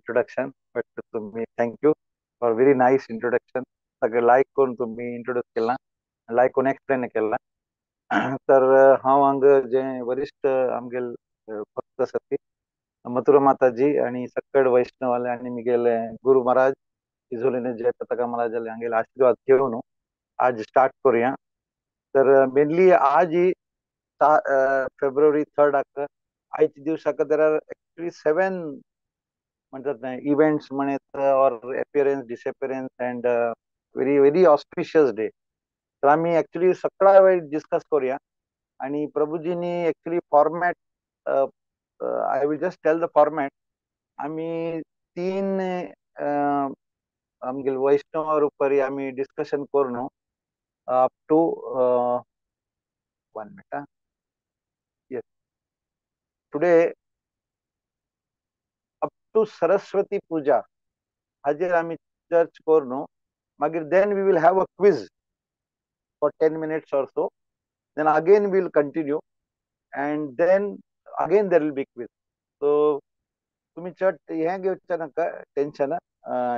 introduction, but तुमी thank you for very nice introduction. सगळें लायक करून तुमी इंट्रोड्यूस केलां, लायक करून एक्सप्लेन केलां. तर हांव हांगा जे वरिश्ठ आमगेल भक्त आसा ती मथुरा माताजी आनी सक्कड वैष्णवाले आनी मिगेले गुरु महाराज इजोलिने जय पताका महाराज हांगेले आशीर्वाद घेवन आज स्टार्ट करूया. तर मेनली आज फेब्रुवारी 3 आयच्या दिवसाक there are actually 7 म्हणतात ना इव्हेंट्स म्हणत or appearance disappearance and very very auspicious day. तर आमी एक्चुअली सगळा वेळ डिस्कस करूया. आणि प्रभुजींनी actually format, I will just tell the format. आमी 3 आमगेले वैष्णवा रुपारी आमी डिस्कशन करून up to 1 minute. Yes, today up to Saraswati Puja हाजेर आमी चर्च करून मागीर then we will have a quiz for 10 minutes or so. Then again we will continue and then again there will be quiz. So तुम्ही चट हें घेवचें नाका tension.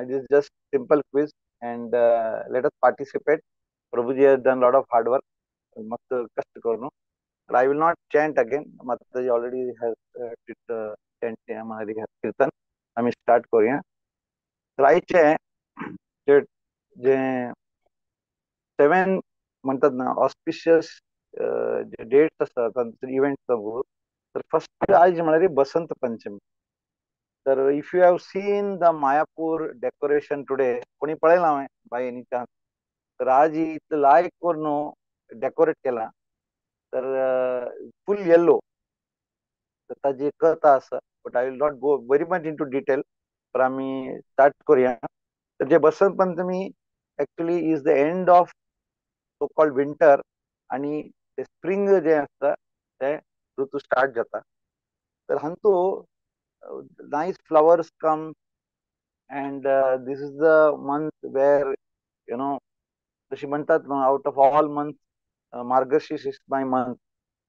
It is just simple quiz and let us participate. Prabhuji has done lot of hard work, मस्त कष्ट करून. I will not chant again. Mataji already has chant kirtan. आमी start करूया. तर आयचे जे 7 म्हणतात ना ऑस्पिशियस जे डेट्स आसतात तांचे इव्हेंट्स सांगू. तर फर्स्ट आज म्हळ्यार बसंत पंचमी. तर if you have seen the Mayapur decoration today, कोणी पळयलां हांवें बाय एनी चान्स, तर आज इतलें लायक करून डेकोरेट केलां. तर फूल येल्लो, तर ताजी कथा आसा, but I will not go very much into detail. पर आमी स्टार्ट करूया. तर जे Basant Panchami actually is the end of so called winter आणि ते स्प्रिंग जे आसता ते ऋतू स्टार्ट जाता. तर हांतू nice flowers come and this is the month where you know तशी म्हणतात ना out of all month Margashirsha is my month.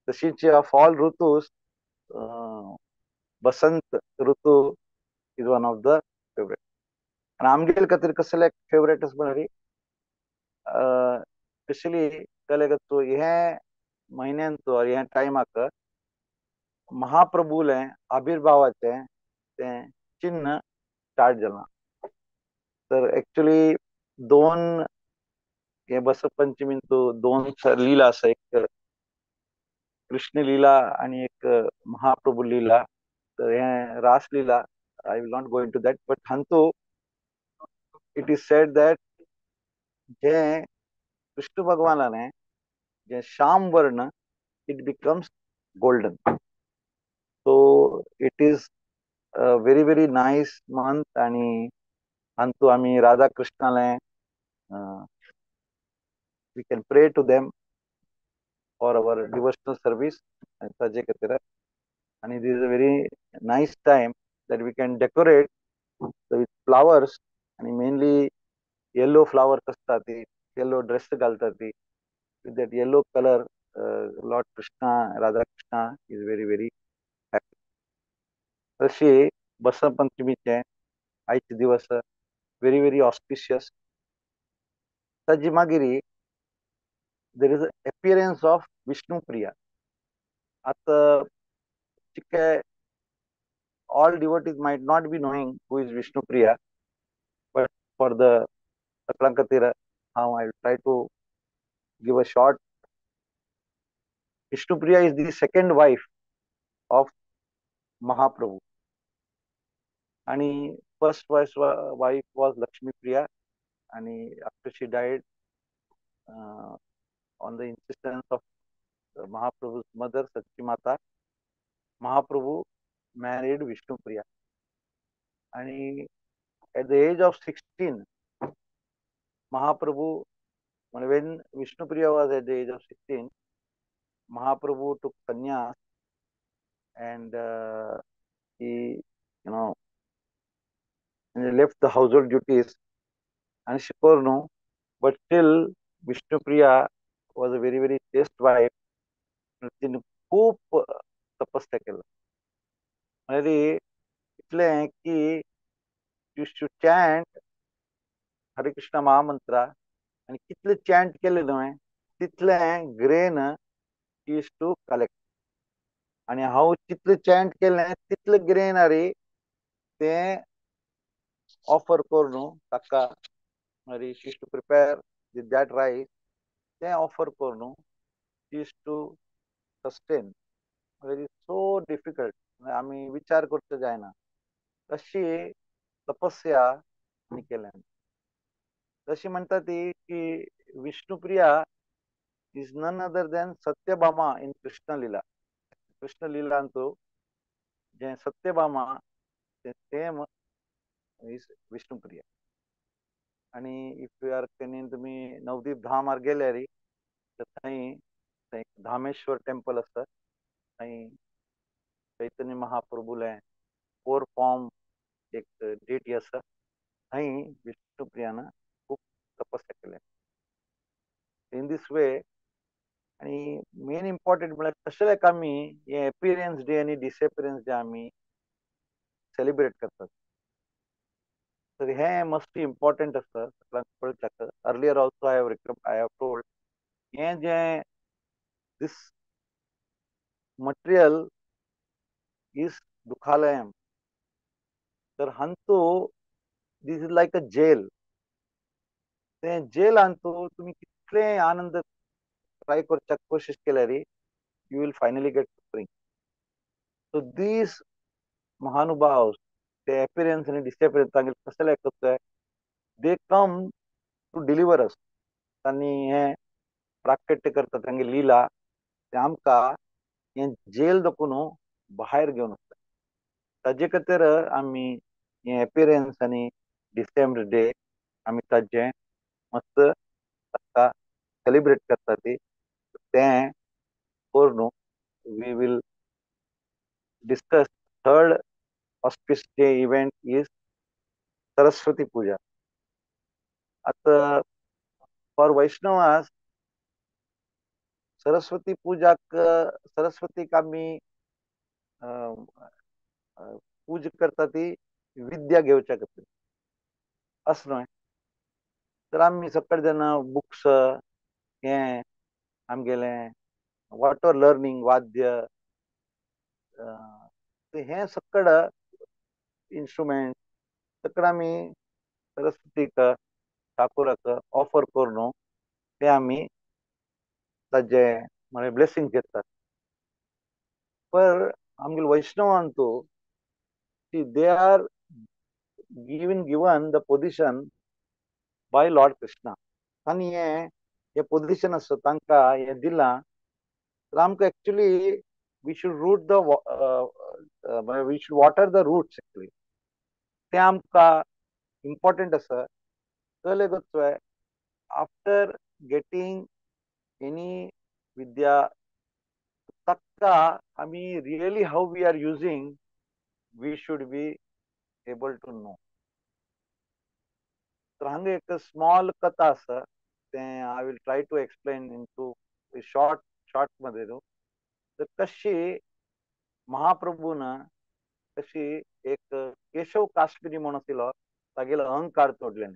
तशीच ऑफ ऑल ऋतूस बसंत ऋतू is one of the favourite. आनी आमगेले खातीर कसले फेवरेट आसा म्हणल्यार स्पेशली कले हे म्हयन्यांत ह्या टायमाक महाप्रभूले आविर्भावाचें तें चिन्न स्टार्ट जालां. तर एक्चुअली 2 हे बसंत पंचमींत 2 लीला आसा, एक कृष्ण लीला आनी एक महाप्रभू लीला. तर हे रास लीला I will not go into that, but हांतू it is said that जे कृष्ण भगवानाने जे श्याम वर्ण it becomes golden. So it is a very very nice month. आणि हांतू आमी Radha कृष्णाले we can pray to them for our devotional service ताजे खातीर. आनी this is a very nice time that we can decorate with flowers आणि mainly येलो flowers आसता ती, येलो ड्रेस घालता ती. With that yellow colour Lord Krishna, Radha Krishna is very very happy. तशी बसंत पंचमीचे आयचे दिवस व्हेरी व्हेरी ऑस्पिशियस. ताजी मागीर there is appearance of Vishnupriya. आतां चिके all devotees might not be knowing who is Vishnupriya, but for the सगळ्यां खातीर हांव I will try to give a short. Vishnupriya is the second wife of Mahaprabhu. आणि first wife was Lakshmipriya, आणि after she died on the insistence of Mahaprabhu's mother Sachi Mata, Mahaprabhu married Vishnupriya. आणि at the age of 16 Mahaprabhu, when Vishnupriya was at the age of 16, Mahaprabhu took sannyas and he, you know, left the household duties and Shikornu, but still Vishnupriya was a very very chaste wife. तिने खूप तपस्या केला. म्हणजे इतलें की Used to chant Hare Krishna mahamantra आनी कितले chant केले न्हय तितलें ग्रेन यूज टू कलेक्ट. आनी हांव जितलें चॅन्ट केलें तितलें ग्रेन आरी तें ऑफर करून ताका मागीर she used to prepare that rice तें ऑफर करून she used to sustain. Very so difficult, आमी विचार करचो जायना अशी तपस्या आमी केल्या. तशी म्हणटा ती की Vishnupriya is none other than Satyabhama in Krishna Lila. Krishna लिलांतु जें सत्यभामा तें सेम is Vishnupriya. आनी if you are केन्ना तुमी नवदीप धामार गेल्यार तर थंय थंय धामेश्वर टेम्पल आसा, थंय चैतन्य महाप्रभुलें फोर फॉर्म एक डेटी आसा, थंय विष्णुप्रियान खूब तपस्या केल्या. इन this way आनी मेन इम्पॉर्टंट म्हळ्यार कशें आमी हे एपिरियन्स डे आनी डिसएपिरियन्स डे आमी सेलिब्रेट करतात. तर हें मस्ट इम्पॉर्टंट आसा सगळ्यांक कळच्याक. Earlier also I have told हें जें this material is दुखालयम, तर हांतू this is like a jail. तें जेलांतू तुमी कितलें आनंद ट्राय करच्याक कोशिश केल्यार you will finally get suffering. So these महानुभाव ते एपिरियन्स आनी डिसएपिरियन्स तांगेले कसले करता, they come to deliver us. तांणी हें प्राकट्य करता तांगे लिला ते आमकां हें जेल दाखोवन भायर घेवन वता. ताजे खातीर आमी हें एपिरियन्स आनी डिसेंबर डे आमी ताजें मस्त ताका सेलिब्रेट करता. ती तें करून we will discuss third auspicious day event is Saraswati Puja. आतां फॉर वैष्णवास सरस्वती पूजाक सरस्वतीक आमी पूजा करता ती विद्या घेवच्या खातीर अशें न्हय. तर आमी सकाळी जेन्ना बुक्स हें आमगेलें वॉटर लर्निंग वाद्य हें सगळं इन्स्ट्रुमेंट सगळं आमी सरस्वतीक ठाकुराक ऑफर करून ते आमी ताजे म्हळ्यार ब्लेसिंग घेतात. पर आमगेले वैष्णवांतू they are given the position by Lord Krishna. आनी हें हें पोजिशन आसा तांकां हें दिलां तर आमकां actually we should root the we should water the roots actually. तें आमकां इम्पॉर्टंट आसा. कळ्ळें गो? आफ्टर गेटींग एनी विद्या ताका आमी really how we are using we should be able to know. तर हांगा एक स्मॉल कथा आसा तें I will try to explain in to short short मध्ये न्हू. तर कशी महाप्रभून कशी एक केशव काश्मीरी म्हणून आशिल्लो तागेलो अहंकार तोडलें.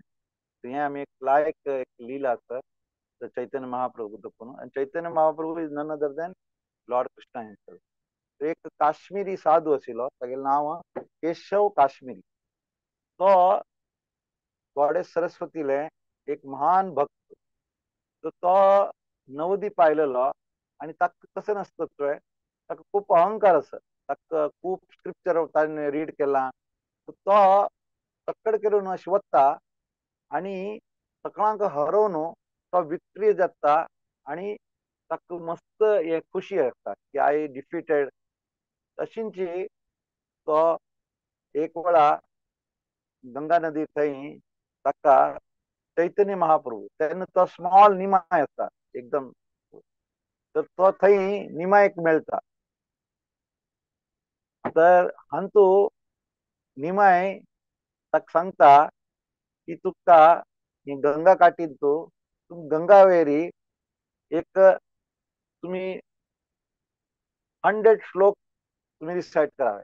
हें आमी एक लायक एक लीला आसा चैतन्य महाप्रभू दाखोवन. आनी Chaitanya Mahaprabhu is none other than Lord Krishna himself. एक काश्मीरी साधू आशिल्लो तागेलें नांव केशव काश्मीरी. तो गॉडेस सरस्वतीले एक महान भक्त. तर तो नवदीप आयलेलो आनी ताका कशें नासता ताका खूब अहंकार आसा, ताका खूब स्क्रिप्चर ताणें रीड केलां. तो तक्कड करून अशें वता आनी सगळ्यांक हरोवन तो विक्ट्री जाता आनी ताका मस्त हे खुशी आसता की I defeated. तशींची तो एक वेळा गंगा नदी थंय ताका चैतन्य महाप्रभू तेन्ना तो स्मॉल निमाय आसता एकदम, तर तो थंय निमायक मेळटा. तर हांतू निमाय ताका सांगता की तुका ही गंगा काटीन तूं गंगा वेरी एक तुमी 100 श्लोक तुमी रिसायट करावे.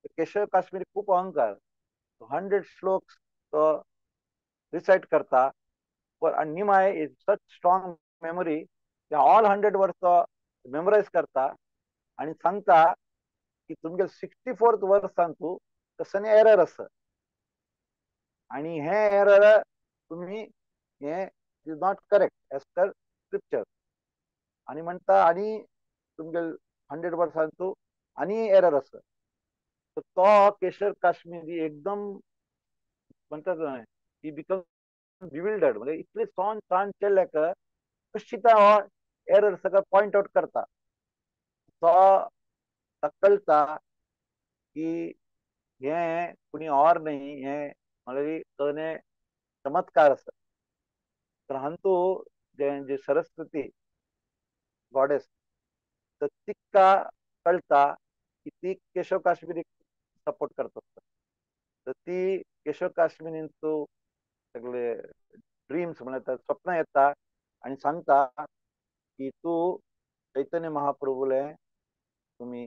केशव काश्मीरी खूब अहंकार, 100 श्लोक्स तो रिसायट करता. आनी Nimai is such strong memory, all 100 verse तो मेमोरायज करता आनी सांगता की तुमगे 64th वर्सान तूं तसनी एरर आसा आनी हे एरर तुमी हे is not correct as per scripture. आनी म्हणटा आनी तुमगे 100 वर्सान तूं आनी एरर आसा. तर तो केशर काश्मीरी एकदम म्हणटात ही बिकम बिविल्डर्ड, म्हणजे इतले सोन तान केल्ले कशी तो एरर सगळं पॉइंट आउट करता. तो कळटा की हे कोणी और नाही, हे म्हणल्यार तो चमत्कार आसा. तर हांतू जे सरस्वती गॉडेस तर तिका कळटा की ती केशव काश्मीरीक सपोर्ट करता. तर ती केशव काश्मीरीन तूं सगळे ड्रीम्स म्हणल्यार स्वप्न येता आनी सांगता की तूं चैतन्य महाप्रभूले तुमी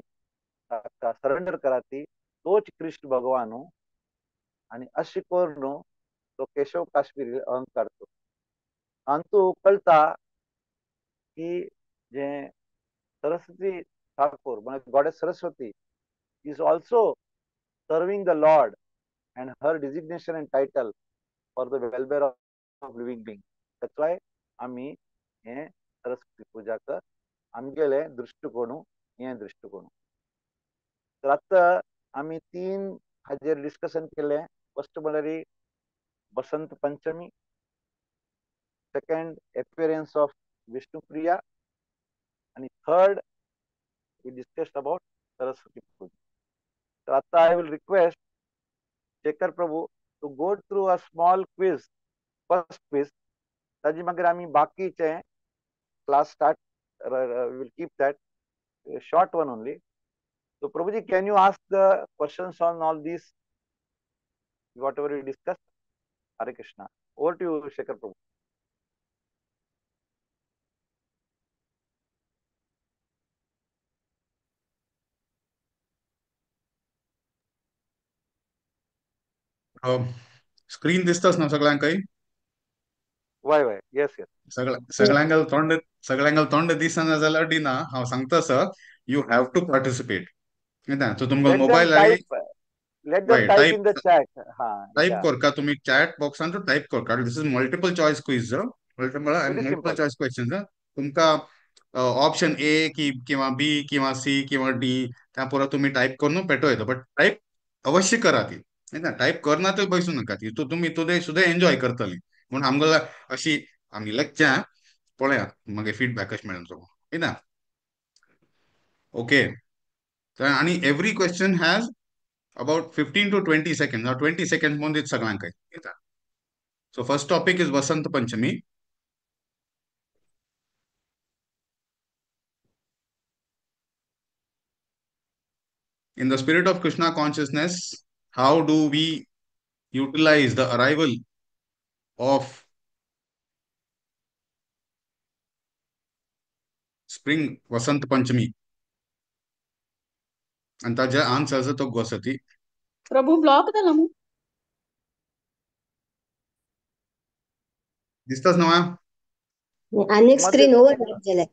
ताका सरेंडर करा, ती तोच कृष्ण भगवान. आनी अशें करून तो केशव काश्मीरी अहंकार तो हांतू कळटा की जे सरस्वती ठाकूर म्हणजे goddess Saraswati is also serving the lord and her designation and title for the welfare of living being. That's why आमी हे सरस्वती पूजाक आमगेले दृश्टिकोण हे दृश्टिकोण. तर आतां आमी 3 हाजेर डिस्कशन केलें. फर्स्ट म्हणल्यार Basant Panchami, second appearance of Vishnupriya, आनी third we discussed about Saraswati Puja. तर आतां I will request Shekhar Prabhu to go through a small quiz, first quiz. ताजी मागीर आमी बाकीचे class start, we will keep that short one only. So Prabhuji, can you ask the questions on all these, whatever we discussed? Hare Krishna. Over to you, Shekhar Prabhu. Screen दिसताच ना सगळ्यांक? वय वय, येस येस. सगळ्यांक तोंड, सगळ्यांक तोंड दिसना जाल्यार दिना. हांव सांगता sir, you have to participate. So तुमकां mobile let them type in the chat. Type करका तुम्ही चॅट बॉक्सान टायप करका. This is multiple choice quiz, multiple choice question. तुमकां ऑप्शन ए की किंवा बी किंवा सी किंवा डी त्या पुरो तुम्ही टायप करून पेटो येता, बट टायप अवश्य करा ती. टायप करना तर बैसू नाका, ती तुमी तुदें सुद्दां एन्जॉय करतली. म्हणून आमकां अशी आमी लेक्चर पळयात मागीर फिडबॅक कशें मेळून तो ना. ओके, आनी every question has about 15 to 20 second, 20 second म्हणून सगळ्यांक. So first topic is Vasant Panchami. In the spirit of Krishna consciousness, how do we utilize the arrival of spring Vasant Panchami? And ताजे answer तो गोसती. प्रभु block झाला मग दिसताच ना? अनेक screen over झाले.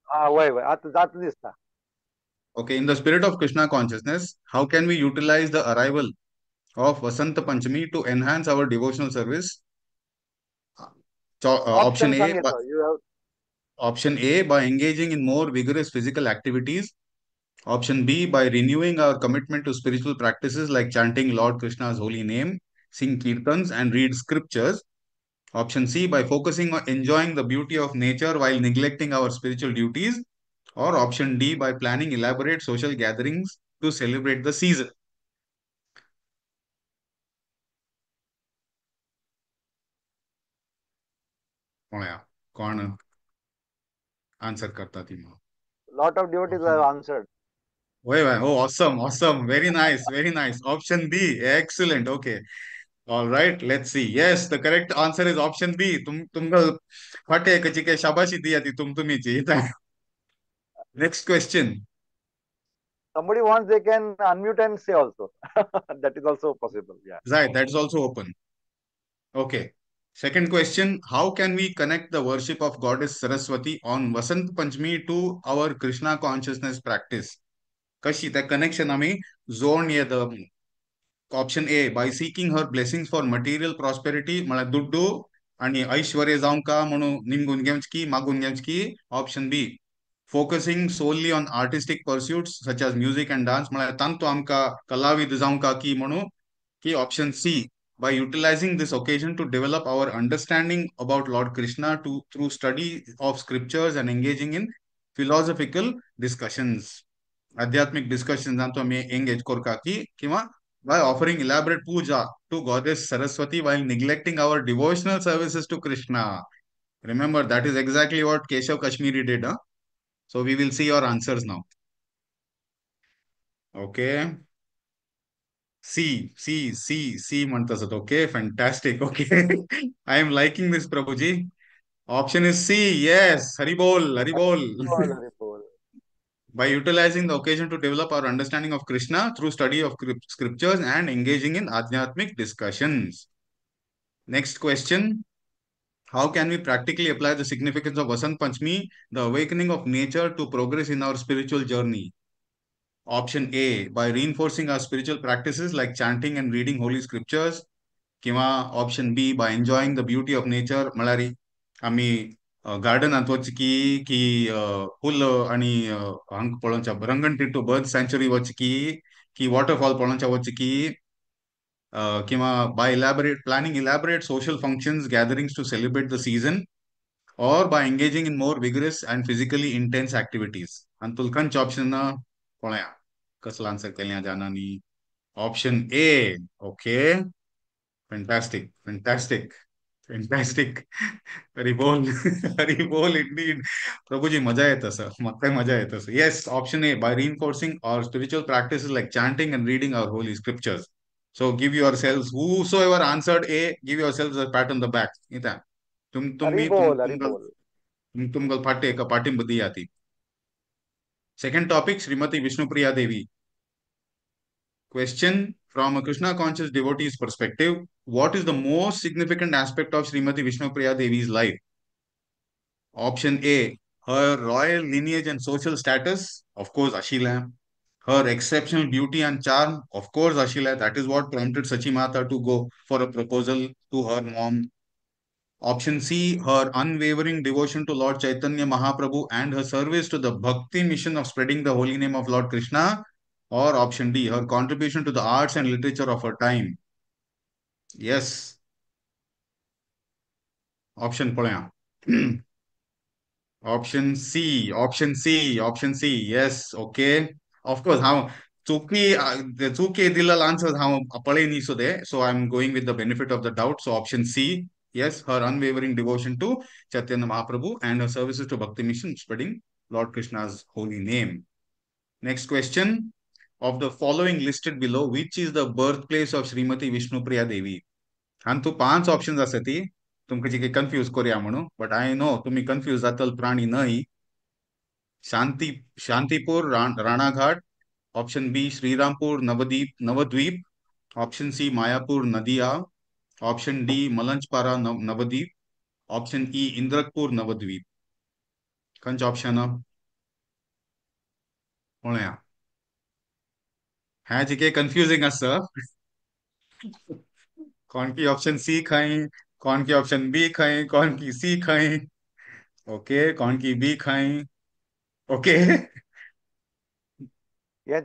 हा वय वय, आता जात दिसता. Okay, in the spirit of Krishna consciousness, how can we utilize the arrival of Vasant Panchami to enhance our devotional service? Option A, option A, by engaging in more vigorous physical activities. Option B, by renewing our commitment to spiritual practices like chanting Lord Krishna's holy name, sing kirtans and read scriptures. Option C, by focusing on enjoying the beauty of nature while neglecting our spiritual duties. Or option D, by planning elaborate social gatherings to celebrate the season. कोण answer करता ती? Lot of devotees have answered. Wait, wait. Oh, awesome, awesome. Very nice, very nice. Option B, excellent. Okay. All right, let's see. Yes, the correct answer is option B. तुमका फाटे कची काय शाबाशी दिया ती तुम तुमीची. Next question. Somebody wants, they can unmute and say also. That is also possible. Yeah. Right. That is also open. Okay. Second question, how can we connect the worship of Goddess Saraswati on Vasant Panchami to our Krishna consciousness practice? Kashi, the connection ami जोड येता. Option A, by seeking her blessings for material prosperity, म्हळ्यार दुड्डू आनी ऐश्वर्य जावंक म्हणून निमगून घेवची मागून घेवची. Option B, focusing solely on artistic pursuits such as music and dance, म्हळ्यार तांतू आमकां कलाविद जावंक की म्हणून. की option C, by utilizing this occasion to develop our understanding about Lord Krishna through study of scriptures and engaging in philosophical discussions. Adhyatmic discussions anto ame engage korka ki kiva by offering elaborate puja to Goddess Saraswati while neglecting our devotional services to Krishna. Remember, that is exactly what Keshav Kashmiri did. Huh? So we will see your answers now. Okay. C, C, C, C म्हणतात. Okay, fantastic. Okay. I am liking this, Prabhuji. Option is C. Yes. Hari Bol, Hari Bol. Hari Bol. By utilizing the occasion to develop our understanding of Krishna through study of scriptures and engaging in adhyatmic discussions. Next question. How can we practically apply the significance of Vasant Panchami, the awakening of nature, to progress in our spiritual journey? Option A, by reinforcing our spiritual practices like chanting and reading holy scriptures. Kiva option B, by enjoying the beauty of nature. Malari, ami गार्डनांत वचकी की फुल आनी हांगा पळोवच्या रंगनटिट्टू bird सँच्युरी वचकी की waterfall पळोवच्या वचकी किंवा by elaborate planning elaborate social functions gatherings to celebrate the season or by engaging in more vigorous and physically intense activities. आनी तुला खंयचें option पळया कसलो आन्सर केलें जाणांनी. Option A. Okay, fantastic, fantastic, fantastic. Hari Bol, Hari Bol indeed. Prabhuji, मजा येत असं, म्हाका मजा येत असं. Yes, option A, by reinforcing our spiritual practices like chanting and reading our holy scriptures. So give yourselves, whosoever answered A, give yourselves a pat on the back. इता तुम हरी तुम्ही बोल, हरी बोल. तुमगल फाटे एका पाठिंब दिया ती. Second topic, Shrimati Vishnupriya Devi. Question, from a Krishna conscious devotee's perspective, what is the most significant aspect of Srimati Vishnupriya Devi's life? Option A, her royal lineage and social status, of course, Ashila. Her exceptional beauty and charm, of course, Ashila. That is what prompted Sachimata to go for a proposal to her mom. Option C, her unwavering devotion to Lord Chaitanya Mahaprabhu and her service to the Bhakti mission of spreading the holy name of Lord Krishna. Or option D, her contribution to the arts and literature of her time. Yes. Option पळया. Option C, option C, option C. Yes, okay. Of course, हांव चुकी चुकी दिल्लो answer हांव पळय न्ही so they. So I am going with the benefit of the doubt. So option C, yes, her unwavering devotion to Chaitanya Mahaprabhu and her services to Bhakti mission spreading Lord Krishna's holy name. Next question. Of the following listed below, which is the birthplace of Srimati Vishnupriya Devi? आनी तूं पांच options आसा ती तुमकां जी confuse करुया म्हणून, but I know तुमी कन्फ्यूज जातल प्राणी न्हय. Shantipur Ranaghat, option B Shrirampur Navdeep Navadvip, option C Mayapur Nadia, option D Malanchpara Navadvip, option E Indrakpur Navadvip. खंयचें ऑप्शन पळया. हें जिके कन्फ्युजींग आसा. कौन की ऑप्शन सी खंय, कौन की ऑप्शन बी खंय, कौन की सी खंय, ओके कौन की बी खंय. ओके,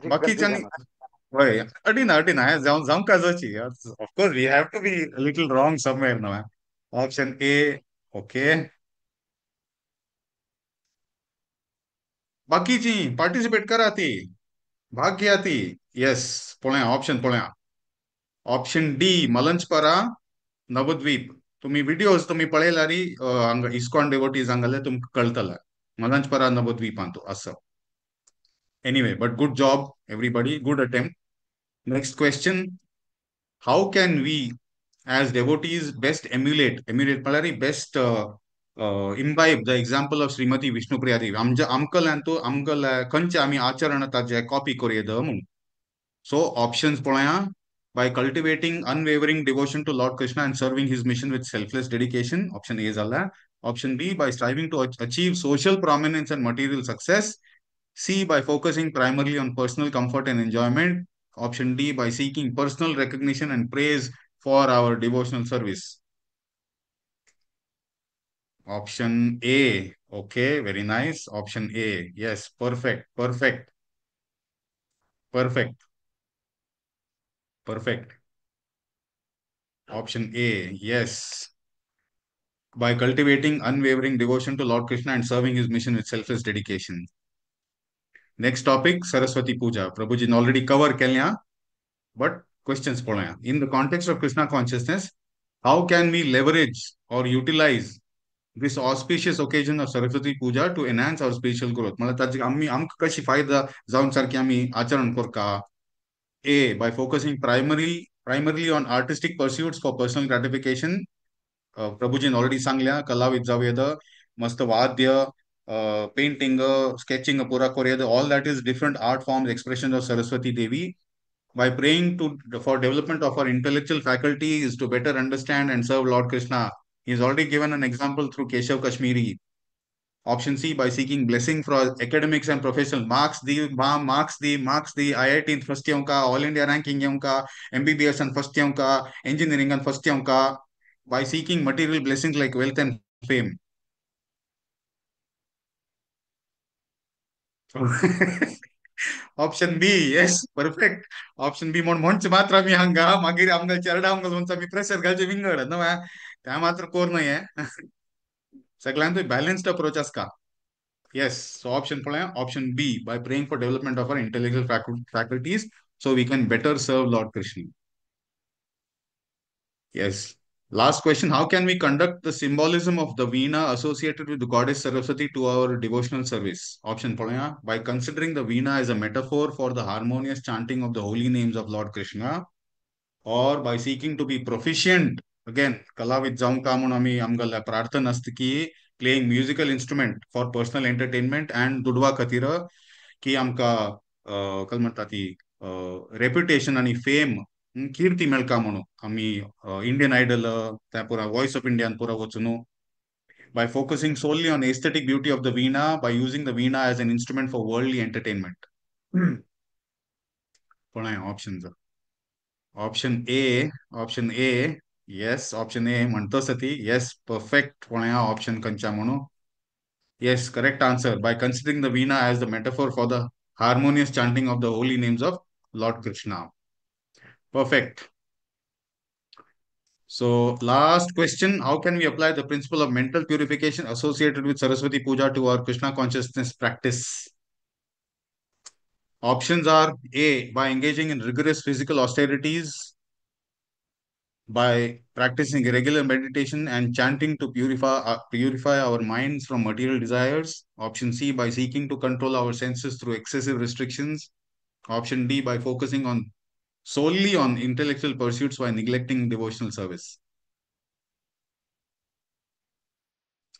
बाकीच्यांनी हय अडीना अडीना हें जावं जावंक जावची. Of course we have to be little wrong somewhere now. Option A. Okay, बाकीची पार्टिसिपेट करा ती, भाग घेया ती. येस, पळया ऑप्शन पळया. ऑप्शन डी मलंजपारा नवद्वीप. तुम्ही व्हिडिओज तुम्ही पळयल्यार हांगा इस्कॉन डेवोटीज हांगाले तुमकां कळटलें मलंजपारा नवद्वीपांत असं. Anyway, but good job everybody, good attempt. Next question, how can we as devotees best emulate emulate म्हळ्यार best Imbibe the example of Shrimati Vishnupriya Devi. आमच्या आमकल्यान तूं आमगेल्या खंयचे आमी आचरण ताजे कॉपी करूं येता म्हणून. सो ऑप्शन्स पळोवया. By cultivating unwavering devotion to Lord Krishna and serving his mission with selfless dedication, option A जाला. Option B, by striving to achieve social prominence and material success. C, by focusing primarily on personal comfort and enjoyment. Option D, by seeking personal recognition and praise for our devotional service. Option A, okay, very nice. Option A, yes, perfect, perfect, perfect, perfect. Option A, yes. By cultivating unwavering devotion to Lord Krishna and serving his mission with selfless dedication. Next topic, Saraswati Puja. Prabhuji already cover केल्या, but questions पळोवया. In the context of Krishna consciousness, how can we leverage or utilize this auspicious occasion of Saraswati Puja to enhance our spiritual growth? मला ताजे आम्ही आमकां कशी फायदा जावन सारकी आमी आचरण करका? A, by focusing primarily on artistic pursuits for personal gratification. प्रभुजीन already सांगल्या, कलाविद जावं येता, मस्त वाद्य, पेंटिंग, स्केचिंग पुरा करूं येता. All that is different art forms, expression of Saraswati Devi. By praying for development of our intellectual faculties to better understand and serve Lord Krishna. He has already given an example through Keshav Kashmiri. Option C, by seeking blessing for academics and professional marks the, marks the, marks the, IIT in first year ka, All India ranking ka, MBBS in first year ka, engineering in first year ka, by seeking material blessings like wealth and fame. Option B, yes, perfect. Option B म्हण म्हणचे मात्र आमी हांगा मागीर आमकां चेरडा आमकां म्हणचो आमी pressure घालचे विंगड न्हू त्या मात्र कोर न्हय हें. सगळ्यांतूय बॅलन्स्ड अप्रोच आसता. Yes, so option पळया, option B, by praying for development of our intellectual faculties so we can better serve Lord Krishna. Yes. Last question, how can we conduct the symbolism of the Veena associated with the goddess Saraswati to our devotional service? Option पळया, by considering the Veena as a metaphor for the harmonious chanting of the holy names of Lord Krishna, or by seeking to be proficient, again, कलाविद जावंक का म्हणून आमी आमगेल्या प्रार्थना आसता की playing musical instrument for personal entertainment and दुडवा खातीर की आमकां काय म्हणटा ती रेप्युटेशन आनी फेम कीर्ती मेळका म्हणून आमी इंडियन आयडल त्या पुरा वॉयस ऑफ इंडियान पुरा वचून. By focusing solely on aesthetic beauty of the veena, by using the veena as an instrument for worldly entertainment. पळय options. Option A, option A, yes, option A म्हणतो सती, yes, perfect. पळय option खंयच्या म्हणून. Yes, correct answer. By considering the veena as the metaphor for the harmonious chanting of the holy names of Lord Krishna. Perfect. So last question, how can we apply the principle of mental purification associated with Saraswati Puja to our Krishna consciousness practice? Options are A, by engaging in rigorous physical austerities, by practicing regular meditation and chanting to purify our minds from material desires. Option C, by seeking to control our senses through excessive restrictions. Option D, by focusing on solely on intellectual pursuits while neglecting devotional service.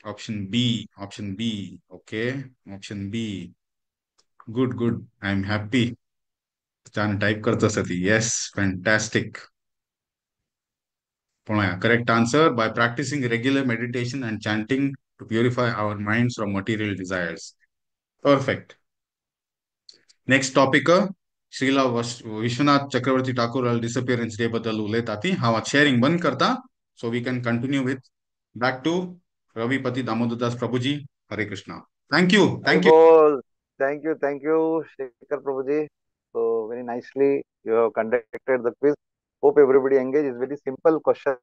Option B, option B, okay, option B. Good, good. I'm happy. Chan type karta sati. Yes, fantastic. Correct answer, by practicing regular meditation and chanting to purify our minds from material desires. Perfect. Next topic, Srila Vishwanath Chakravarti Thakur disappearance day बद्दल उलयता ती. हांव sharing बंद करता so we can continue with back to Ravipati Damodardas Prabhuji. Hare Krishna. Thank you. Thank you. Thank you. Thank you, Shekhar Prabhuji. So very nicely you have conducted the quiz. Hope everybody engaged. It's very simple question.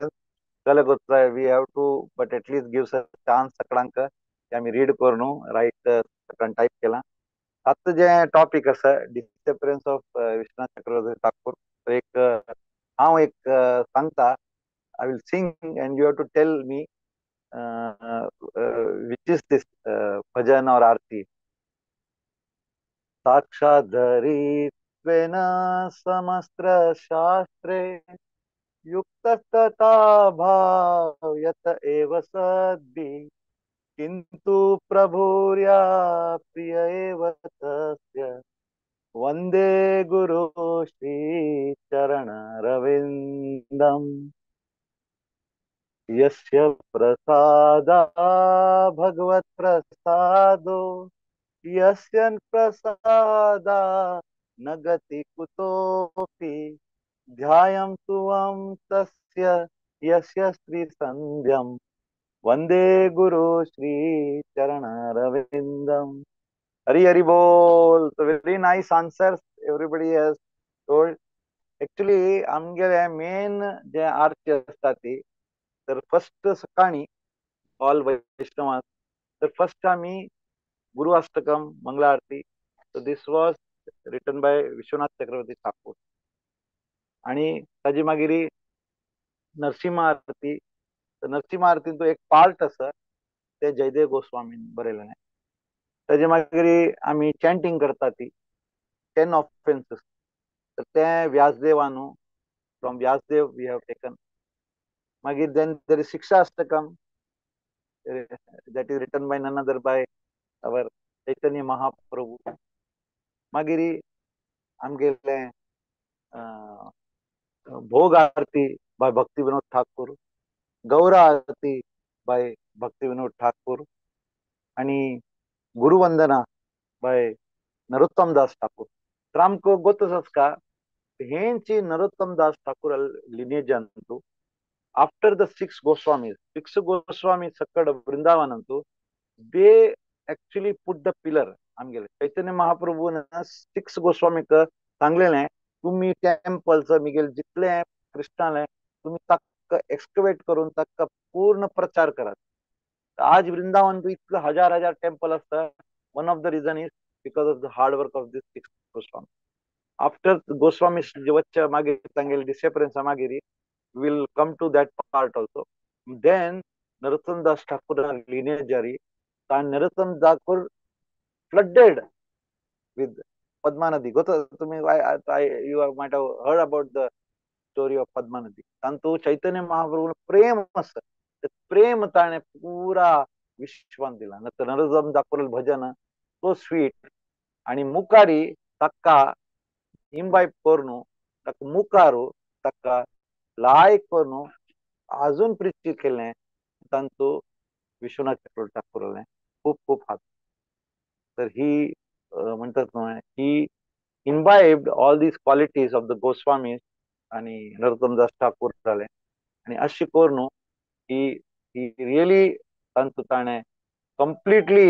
We have to, but at least gives a chance सगळ्यांक की आमी read करून right सगळ्यां type केला. आतां जे topic आसा डिसअपियरन्स of Vishwanath चक्रवर्ती ठाकूर, एक हांव एक सांगता, I will sing and you have to tell me which is this bhajan or aarti. साक्षाधरित्वेन समस्त्र शास्त्रे युक्तस्तथा भावयत एव सद्भि किन्तु प्रभुर्या प्रिय एव तस्य वंदे गुरु श्री चरणारविन्दम्। यस्य प्रसादा भगवत् प्रसादो यस्य प्रसादा न गति कुतोऽपि ध्यायं तुवं तस्य यस्य स्त्रीसन्ध्यं वंदे गुरु श्री चरणारविन्दम्। हरि हरि बोल। So very nice answers everybody has told. Actually आमगेले मेन जे आरती आसता ती तर फर्स्ट सकाळी ऑल वैष्णवास तर फर्स्ट आमी Guru Ashtakam Mangala Aarti. So this was written by Vishwanath Chakravarti Thakur. आनी ताजे मागीर नरसिंह आरती. तर नरसिंह आरतीन तो एक पार्ट आसा ते जयदेव गोस्वामीन बरयलेलें. ताजे मागीर आमी चॅन्टींग करता ती 10 ऑफेन्सीस तर ते व्यासदेवान from Vyasdev we have taken. मागीर then there is Shikshashtakam that is written by none other by our Chaitanya Mahaprabhu. मागीर आमगेले Bhog Aarti by Bhakti Vinod Thakur, Gaura Aarti by Bhakti Vinod Thakur आनी गुरुवंदना बाय नरोत्तम दास ठाकूर. तर आमकां गोतच आसता हेंची नरोत्तम दास Thakur लिनेजांतू after the six Goswami, six Goswami सकड वृंदावनांतू they actually put the pillar. आमगेले चैतन्य महाप्रभून six गोस्वामीक सांगलेलें तुमी टेम्पल्स मिगेल जितले कृष्णाले तुमी ताका एक्सकवेट करून ताका पूर्ण प्रचार करात. आज वृंदावन तू इतले हजार हजार टेम्पल आसता. One of the reason is because of the hard work of this six Goswami. After Goswami वच्च्या मागीर तांगेले डिसेपरन्सा मागीर will come to that part also. Then Narottam Das Thakur lineage Narottam Thakur flooded with Padma Nadi. तुमी you might have heard about the story of Padma Nadi. तांतू Chaitanya Mahaprabhu प्रेम आसा, प्रेम ताणें पुरा विश्वान दिला. नरोत्तम ठाकूर भजन so sweet आनी मुखारी ताका इम्बायब करून ताका मुखारू ताका लायक करून अजून प्रिची केलें तांतू विश्वनाथ चक्रवर्ती ठाकूरालें खूब खूब हात. तर ही म्हणटात न्हय ही imbibed all these qualities of the Goswamis आनी नरोत्तम दास ठाकूर जालें आनी अशें करून ही ही रियली तांतू ताणें completely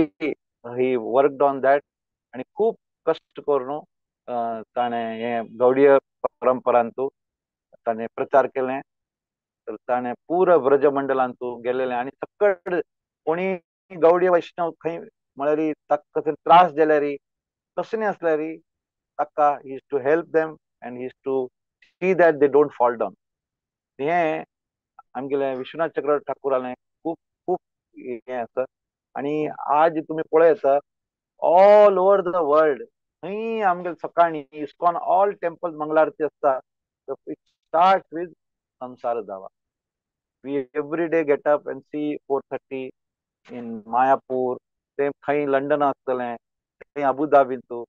he worked on that आनी खूब कश्ट करून ताणें हें गौडीय परंपरांतू ताणें प्रचार केलें. तर ताणें पुरा ब्रजमंडलांतू गेलेलें आनी सकड कोणी गौडीय वैष्णव खंय म्हळ्यार ताका कसले त्रास जाल्यार कसलें आसल्यार ताका he is to help them and he is to see that they don't fall down. हें आमगेलें विश्वनाथ चक्रवर्ती ठाकूरालें खूब खूब हें आसा. आनी आज तुमी पळयता ऑल ओवर the world खंय आमगेले सकाळीं इस्कॉन ऑल टेम्पल मंगलारती आसता. It start with Samsara Dava. We every day get up and see 4:30 in Mayapur, ते खंय लंडन आसतलें, खंय अबुधाबींतू,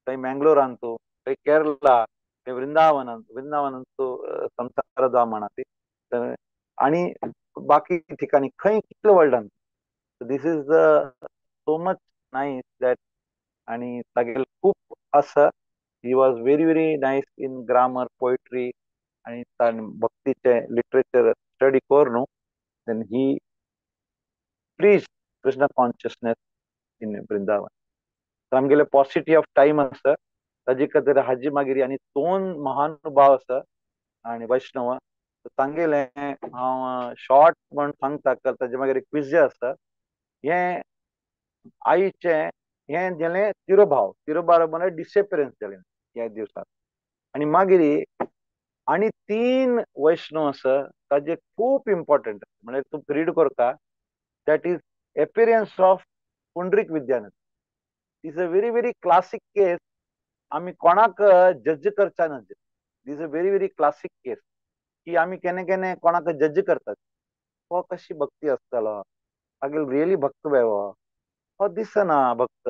खंय मँगलोरांतू, खंय केरला, खंय वृंदावन, वृंदावनांतू संसार धाम म्हणा ती, आनी बाकी ठिकाणी खंय कितले वर्ल्डान. This is the so much nice that आनी तागेले खूब आसा. He was very very nice in grammar, poetry आनी ताणें भक्तीचें लिटरेचर स्टडी करून then he preach Krishna consciousness in Vrindavan. तर आमगेले पॉसिटी ऑफ टायम आसा ताजे खातीर हाजी मागीर आनी दोन महानुभाव आसा आनी वैष्णव तांगेलें हांव शॉर्ट म्हण सांगता ताजे मागीर क्विज आसा. हें आईचें हें जालें तिरोभाव, तिरोभाव म्हळ्यार डिसएपियरन्स जालें ह्या दिवसाक. आनी मागीर आनी तीन वैष्णव आसा ताजे खूब इम्पॉर्टंट म्हळ्यार तूं रीड करता that is appearance of Pundarik Vidyanidhi. Is a very very classic case. आमी कोणाक जज करचा ना. This a very very classic case की आमी केन्ना केन्ना कोणाक जज करतात, हो कशी भक्ती आसतलो, हागेले रियली भक्त बाय हो, हो दिसना भक्त,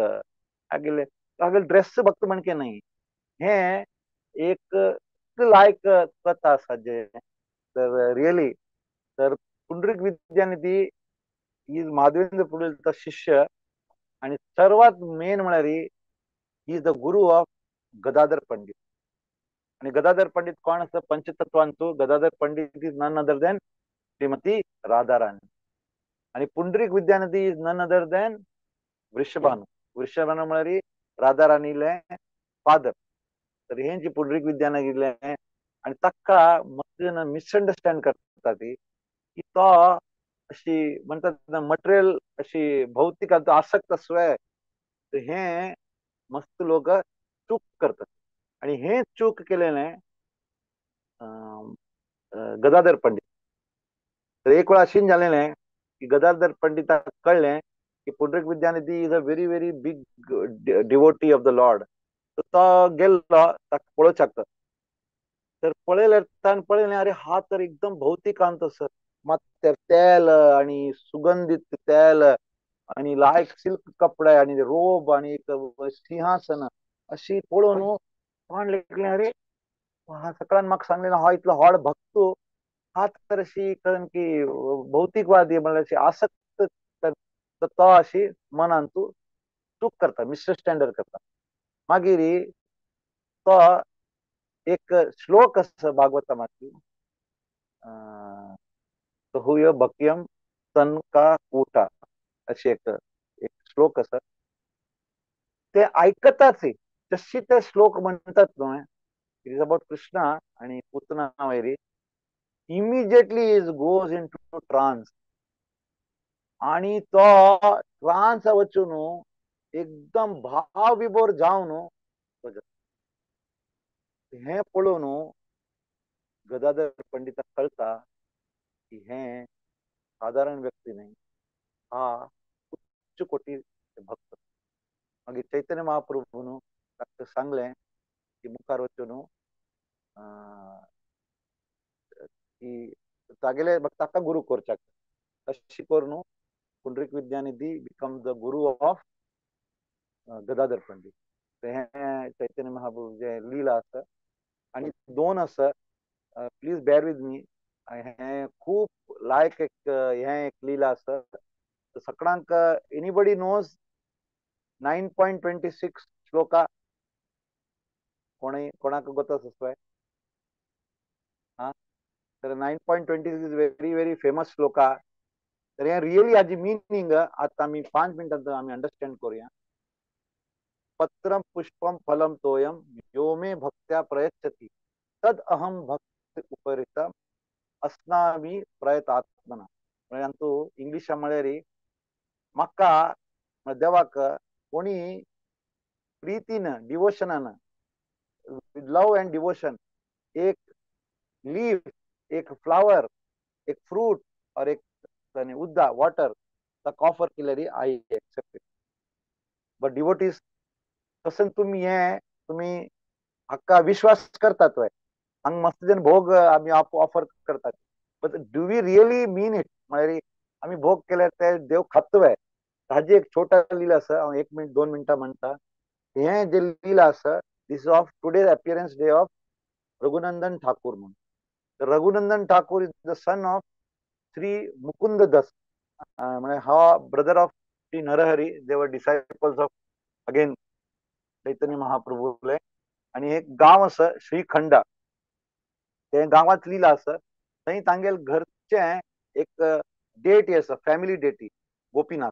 हागेले हागेले ड्रेस भक्त म्हणके न्हय. हें एक लायक कथा आसा जे तर रियली तर पुंडरीक विद्यानिधी is Madhavendra पुरीचा शिष्य आणि सर्वात मेन म्हळ्यार is the guru of Gadadhar Pandit. आणि गदाधर पंडित कोण आसा पंचतत्वांचो? Gadadhar Pandit is none other than Shrimati Radharani. आणि Pundarik Vidyanidhi is none other than Vrishabhanu. Vrishabhanu म्हळ्यार राधाराणीले फादर. तर हें जी पुंडरीक विद्यानिधीले आणि ताका मस्त मिसअंडरस्टँड करता ती की तो अशी म्हणतात मटेरियल अशी भौतिक आसक्त आसवे, तर हें मस्त लोक चूक करतात. आणि हे चूक केलेले गदाधर पंडित. तर एक वेळा अशीन झालेले की गदाधर पंडिताक कळ्ळें की Pundarik Vidyanidhi is a very very big devotee of the lord. तर तो गेल्लो ताका पळोवच्याक, तर पळयल्यार ताणें पळयलें अरे हा तर एकदम भौतिकांत आसा, मात्यार तेल आणि सुगंधित तेल आणि लायक सिल्क कपडे आणि रोब आणि एक सिंहासन अशी पळोवन कोण लेखलें अरे हा सकाळान म्हाका सांगलें हा इतलो व्हड भक्त, हा तर अशी कारण की भौतिकवादी म्हणल्यार अशी आसक्त, तर तो अशी मनान तूं चूक करता, मिसअंडरस्टँड करता. मागीर तो एक श्लोक आसा भागवतामाची, हुय भक्यम तन का कूटा अशी एक एक श्लोक आसा. ते आयकताच जशी ते श्लोक म्हणतात न्हय, it is about Krishna आणि पुतना वैरी, immediately is goes into trance. आणि तो ट्रान्स वचून एकदम भाव विभोर जावन हें पळोवन गदाधर पंडिताक कळटा की हें सादारण व्यक्ती न्हय, हा उच्च कोटी भक्त. मागीर चैतन्य महाप्रभून ताका सांगलें की मुखार वचून की तागेले ताका गुरू करच्याक. तशी करून Pundarik Vidyanidhi become the guru of Gadadhar Pandit. हें चैतन्य महाप्रभू जे लीला आसा. आनी दोन आसा, प्लीज बेर विथ मी, हें खूब लायक एक हें एक लीला आसा. सगळ्यांक एनीबडी नोज 9.26 श्लोका कोणय कोणाक गोता आसपाय? हा, तर 9.26 is very very famous shloka. तर हें रियली हाजी मिनींग आतां आमी 5 मिनटांत आमी अंडरस्टँड करुया. पत्रम पुष्पम फलम तोयम यो मे भक्त्या प्रयच्छति तद अहम भक्त उपरितम अस्नामी प्रयतात्मना. म्हळ्यार आमचो इंग्लिशा म्हळ्यार म्हाका देवाक कोणी प्रितीन डिवोशनान विथ लव अँड डिवोशन एक लीफ, एक फ्लावर, एक फ्रूट और एक उद्दा वॉटर ताका ऑफर केल्यार I accept it. But devotees तशें तुमी हें तुमी हाका विश्वास करतात वय, हांगा मस्त जन भोग आमी ऑफर करतात, but do we really mean it? म्हळ्यार आमी भोग केल्यार ते देव खात वय? हाजी एक छोटा लीला आसा, हांव 1 मिनट 2 मिनटां म्हणटा. हें जे लीला आसा this is of today's appearance day of Raghunandan Thakur म्हणून. Raghunandan Thakur is the son of Shri Mukund Das, म्हळ्यार हा brother of Shri Narahari. They were disciples of again Chaitanya महाप्रभूले. आनी एक गांव आसा श्रीखंडा, ते गांवांत लीला आसा. थंय तांगेल घरचें एक डेटी आसा, फॅमिली डेटी, गोपीनाथ.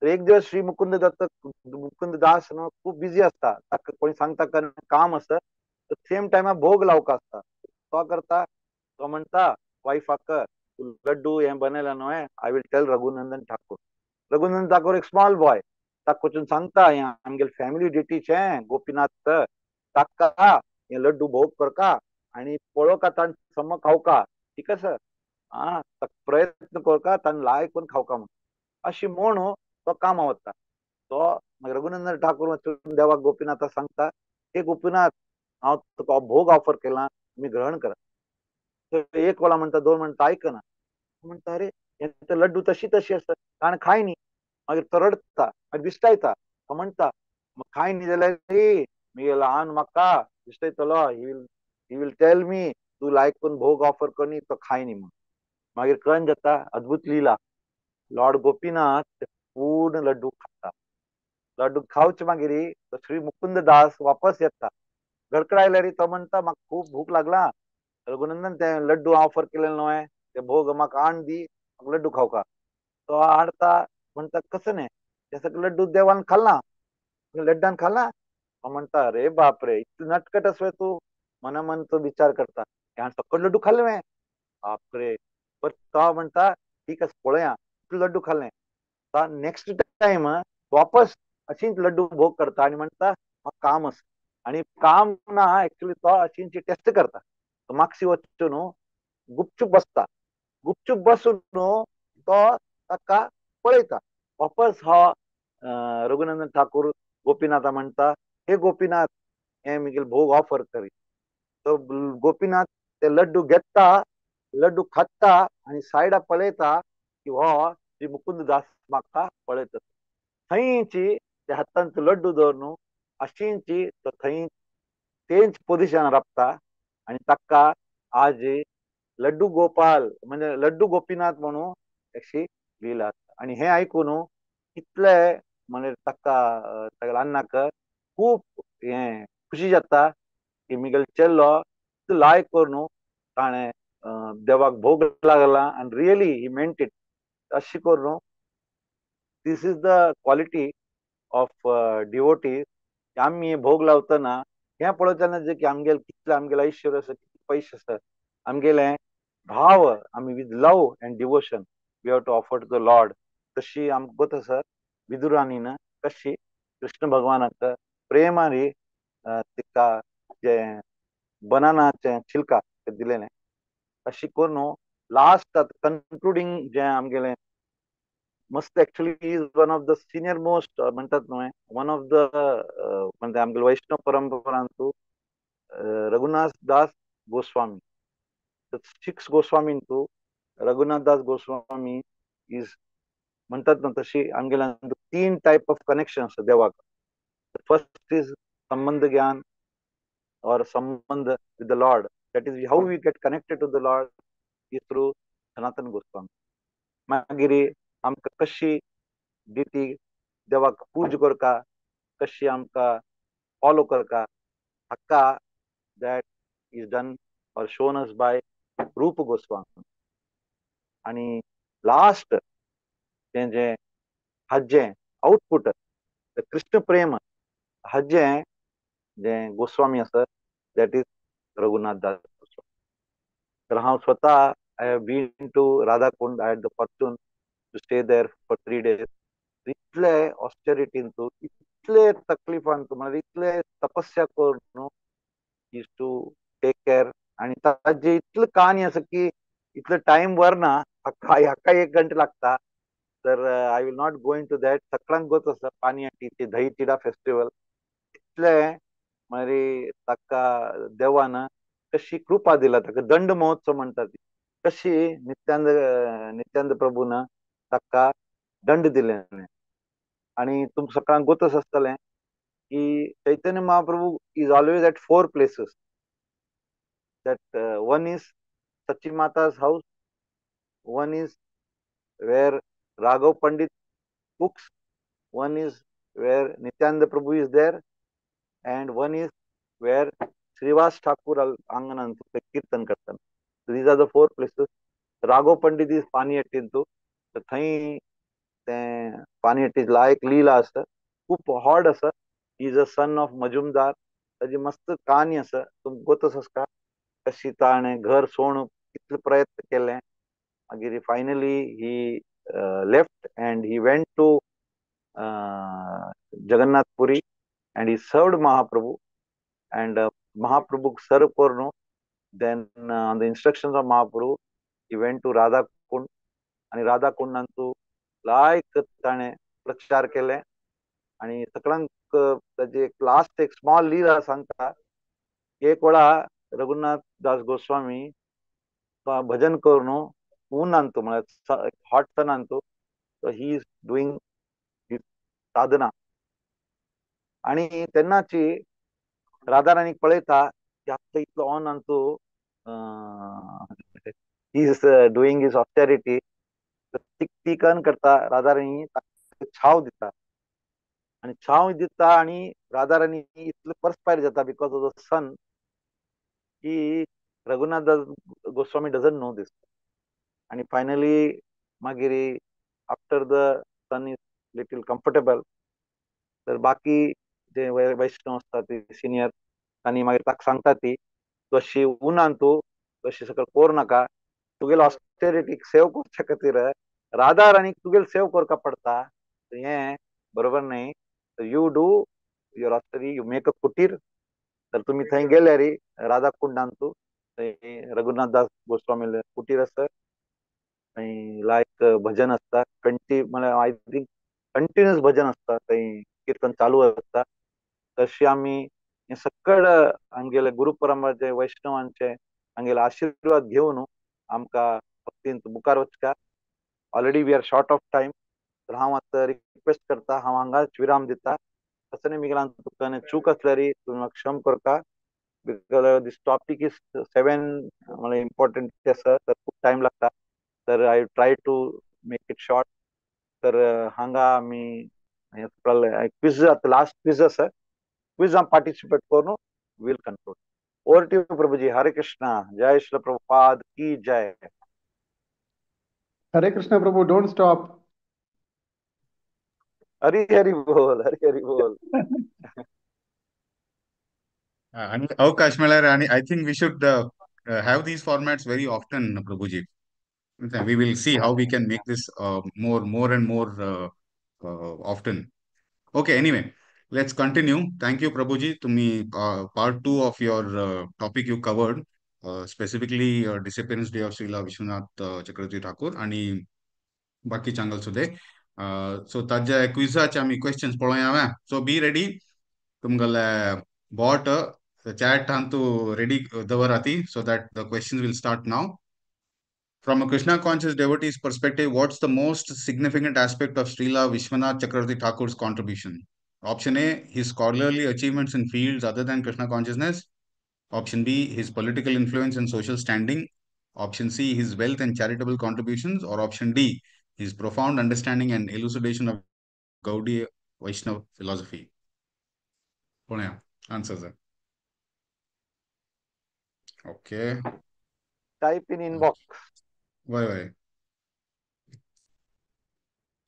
तर एक दिवस श्री मुकुंद दत्त मुकुंद दास न्हू खूब बिजी आसता, ताका कोणी सांगता काम आसा, तर सेम टायमार भोग लावका आसता. तो करता, तो म्हणटा वायफाक लड्डू हें बनयला न्हय, I will tell Raghunandan Thakur. Raghunandan Thakur एक स्मॉल बॉय, ताका वचून सांगता हें आमगेले फॅमिली डेटीचें गोपीनाथ, ताका हें लड्डू भोग करका आनी पळोवका ताण सम खावका, ठीक आसा, आं प्रयत्न करका ताण लायक करून खावका म्हणून. अशी म्हूण तो कामां वता. तो मागीर रघुनंदन ठाकूर वचून देवाक गोपीनाथा सांगता, हे गोपीनाथ हांव तुका भोग ऑफर केला, तुमी ग्रहण करा. तर एक वेळा म्हणटा, दोन म्हणटा, आयकना. म्हणटा अरे हे लड्डू तशी तशी आसता कारण खाय न्ही. मागीर तो रडटा, मागीर दिश्टायता, तो म्हणटा खाय न्ही जाल्यार मुगे ल्हान म्हाका दिश्टायतलो, he will tell me तूं लायक करून भोग ऑफर कर न्ही, तो खाय न्ही म्हणून. मागीर कळन जाता अद्भुत लीला, लॉर्ड गोपीनाथ पूर्ण लड्डू खाता. लड्डू खावचे मागीर तो श्री मुकुंद दास वापस येता. गडकडायल्यार तो म्हणटा म्हाका खूब भूक लागला रघुनंदन, ते लड्डू ऑफर केले न्हय ते भोग म्हाका आण दी, म्हाका लड्डू खावका. तो हाडता म्हणटा कसं न्ही ते सगळे लड्डू देवान खाल्ला, लड्डान खाल्ला. तो म्हणटा अरे बाप रे इतलें नटकट आसवे तूं, मना मन तो विचार करता ह्यान सगळे लड्डू खाल्ले हांवें, बाप रे. पर तो म्हणटा ठीक आसा पळोवया इतले लड्डू खाल्ले. तो नेक्स्ट टायम वापस अशीच लड्डू भोग करता आनी म्हणटा म्हाका काम आसा. आनी काम ना एक्चुअली तो अशींची टेस्ट करता. तो मागशी वचून न्हू गुपचूप बसता, गुपचूप बसून न्हू तो ताका पळयता. वापस हो रघुनंदन ठाकूर गोपीनाथा म्हणटा हे गोपीनाथ हे मुगेले भोग ऑफर करी. तो गोपीनाथ ते लड्डू घेता, लड्डू खाता आनी सायडा पळयता की हो श्री मुकुंद दास म्हाका पळयता. थंयची त्या हातांत लड्डू दवर अशींची तो थंय तेंच पोजिशन राबता आनी ताका आज लड्डू गोपाल म्हणजे लड्डू गोपीनाथ म्हणून अशी लीला. आनी हें आयकून कितले म्हणजे ताका तागेल्या अन्नाक खूब हें खुशी जाता की मुगेलो चेडो इतलो लायक करून ताणें देवाक भोग लागला आनी रियली he meant it. अशें करून this is the quality of devotees. आमी भोग लावतना हें पळयतना जे की आमगेले कितले आमगेले ऐश्वर्य आसा, कितले पयशे आसा, आमगेले भाव आमी with love and devotion we have to offer to the lord. तशी आमकां गोत आसा विदुरानीन कशी कृष्ण भगवानाक प्रेमारी तिका जें बनानाचें छिलका दिलेलें. अशें करून लास्ट कन्क्लुडींग जें आमगेलें मस्त actually is one of the senior most म्हणटात न्हय वन ऑफ the म्हणजे आमगेले वैष्णव परंपरांतू रघुनाथ दास गोस्वामी, सिक्स गोस्वामींतू रघुनाथ दास गोस्वामी is म्हणटात ना तशी आमगेल्या तीन टायप ऑफ कनेक्शन आसा देवाक. फर्स्ट is संबंध ज्ञान और संबंध with the lord, that is how we get connected to the lord is through Sanatan Goswami. मागीर आमकां कशी डिटी देवाक पूज करता, कशी आमकां फॉलो करता हाका that is done or shown us by Rupa Goswami. आनी लास्ट तें जें हाजें आउटपुट कृष्ण प्रेम हाजें जें गोस्वामी आसा that is Raghunath Das Goswami. तर हांव स्वता I have been to Radhakund, I had the fortune to stay there for 3 days. इतले ऑस्टेरिटींतू, इतले तकलीफांतू, म्हळ्यार इतले तपस्या करून is to take care. आनी ताजी इतली कहानी आसा की इतलो टायम व्हरना, हाका 1 घंटे लागता. तर I will not go into that. सगळ्यांक गोत आसा पानियाटीचे दही चिडा फेस्टिवल इतले मागीर ताका देवान कशी कृपा दिला, ताका दंड महोत्सव म्हणटा ती कशी नित्यानंद प्रभून ताका दंड दिले. आनी तुमकां सगळ्यांक गोतच आसतलें की Chaitanya Mahaprabhu is always at 4 places. That one is Sachi Mata's house, one is where Raghav Pandit cooks, one is where Nityananda Prabhu is there, and one is where Srivas Thakur आंगणांत कीर्तन करता. These are the 4 places. Raghav Pandit is पानियट्टींतू, तर थंय तें पानियट्टी लायक लीला आसा, खूब हॉड आसा. Is a son of Majumdar. ताजी मस्त कहानी आसा, तुमकां गोतच आसता कशी ताणें घर सोडूंक कितले प्रयत्न केले. मागीर finally he left and he went to Jagannath Puri and he served Mahaprabhu. And महाप्रभूक सर्व करून then on the instructions of Mahaprabhu he went to Radhakund. आनी राधाकुंडांतू लायक ताणें प्रचार केले. आनी सगळ्यांक ताजी एक लास्ट एक स्मॉल लीला सांगता. एक वेळा रघुनाथ दास गोस्वामी भजन करून ऊन आणतो, म्हळ्यार हॉट सन आणतो. So he is doing his sadhana. आणि तेन्नाची राधाराणीक पळयता की आतां इतलो ऑन आणतो, he is doing his austerity. ती कन करता राधाराणी छाव दिता आनी छाव दिता आनी राधाराणी इतलो पर्स्पायर जाता because of the सन की Raghunath Das Goswami doesn't know this. आनी फायनली मागीर after the sun is little comfortable तर बाकी जे वैष्णव आसता ते सिनियर तांणी मागीर ताका सांगता ती तूं अशी उनान तूं अशी सकयल कोर नाका, तुगेलो ऑस्टेरिटीक सेव करच्या खातीर राधाराणीक तुगेल सेव करका पडटा, हें बरोबर न्हय. You do your austerity, you make a kutir. तर तुमी थंय गेल्यार राधा कुंडान तूं थंय रघुनाथ दास गोस्वामीले कुटीर आसा, थंय लायक भजन आसता 20 म्हळ्यार I think continuous भजन आसता, थंय किर्तन चालू आसता. तशी आमी हें सकळ आमगेले गुरु परंपराचे वैष्णवांचे आमगेले आशिर्वाद घेवन आमकां भक्तींत मुखार वचका. Already we are short of time, तर हांव आतां रिक्वेस्ट करता, हांव हांगाच विराम दिता. तसो मिगलान तुका चूक आसल्यार तुमी म्हाका क्षम करता, because this topic is 7 म्हळ्यार इम्पॉर्टंट आसा, तर खूब टायम लागता. तर I try to make it short. तर हांगा आमी क्विज आतां लास्ट क्विज आसा, क्विज आमी पार्टिसिपेट करून we'll conclude. Over to you Prabhuji. Hare Krishna, Jai Srila Prabhupada की जय. Hare Krishna Prabhu, don't stop. Hari Hari बोल, हरी हरी बोल. आणि अवकाश मेळ्ळ्यार आणि I think we should have these formats very often Prabhuji. We will see how we can make this more and more often. Okay, anyway, let's continue. Thank you Prabhuji. तुम्ही part 2 of your topic you covered, specifically disappearance day of Srila Vishwanath Chakravarti Thakur आणि बाकी चांगल सुद्दां. So ताज्या क्विजाचे आमी questions पळोवया. So be ready, तुमगेले bot chat हांतू रेडी दवराती so that the questions will start now. From a Krishna conscious devotee's perspective, what's the most significant aspect of Srila Vishwanath Chakravarti Thakur's contribution? Option A, his scholarly achievements in fields other than Krishna consciousness. Option B, his political influence and social standing. Option C, his wealth and charitable contributions. Or option D, his profound understanding and elucidation of Gaudiya Vaishnava philosophy. Answers. Okay. Type in inbox. Why?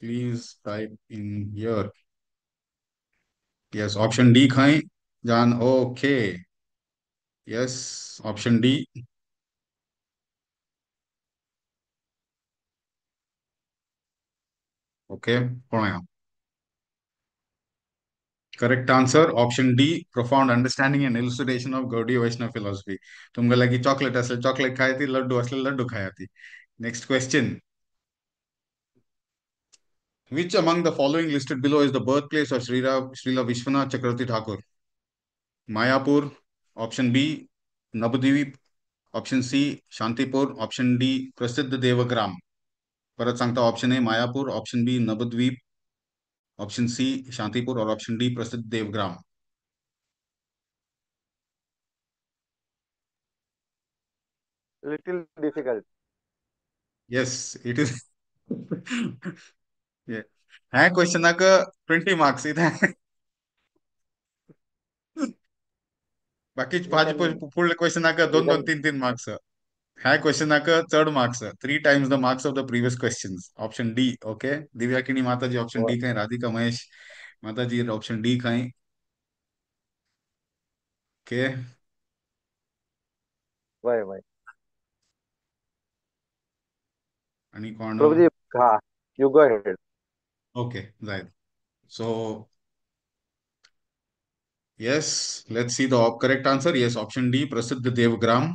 Please type in here. Yes, option D khai Jan. Okay. Yes, option D. Okay, correct answer option D, profound understanding and elucidation of Gaudiya Vaishnava philosophy. तुमका लागी chocolate असले chocolate खायती, laddoo असले laddoo खायती. Next question. Which among the following listed below is the birthplace of Srila Vishwanath Chakravarti Thakur? Mayapur, option B, Nabadwip, option C, Shantipur, option D, Prasiddha Devagram. परत सांगता, option A Mayapur, option B Nabadwip, option C Shantipur Aur option D Prasiddha Devagram. Little difficult. Yes, it is. ह्या क्वेश्चनाक 20 marks इथे. बाकी भाजी फुडल्या क्वेश्चनाक 2-2, 3-3 marks. ह्या क्वेश्चनाक चड marks, 3 times the marks of the previous questions. Option D. Okay, Divya Kini Mataji option D खाई, राधिका महेश माताजी option D खाई. ओके, वय वय. आणि कोण? प्रभुजी, हा, you go ahead. Okay, जायत. So yes, let's see the correct answer. Yes, option D, Prasiddha Devagram.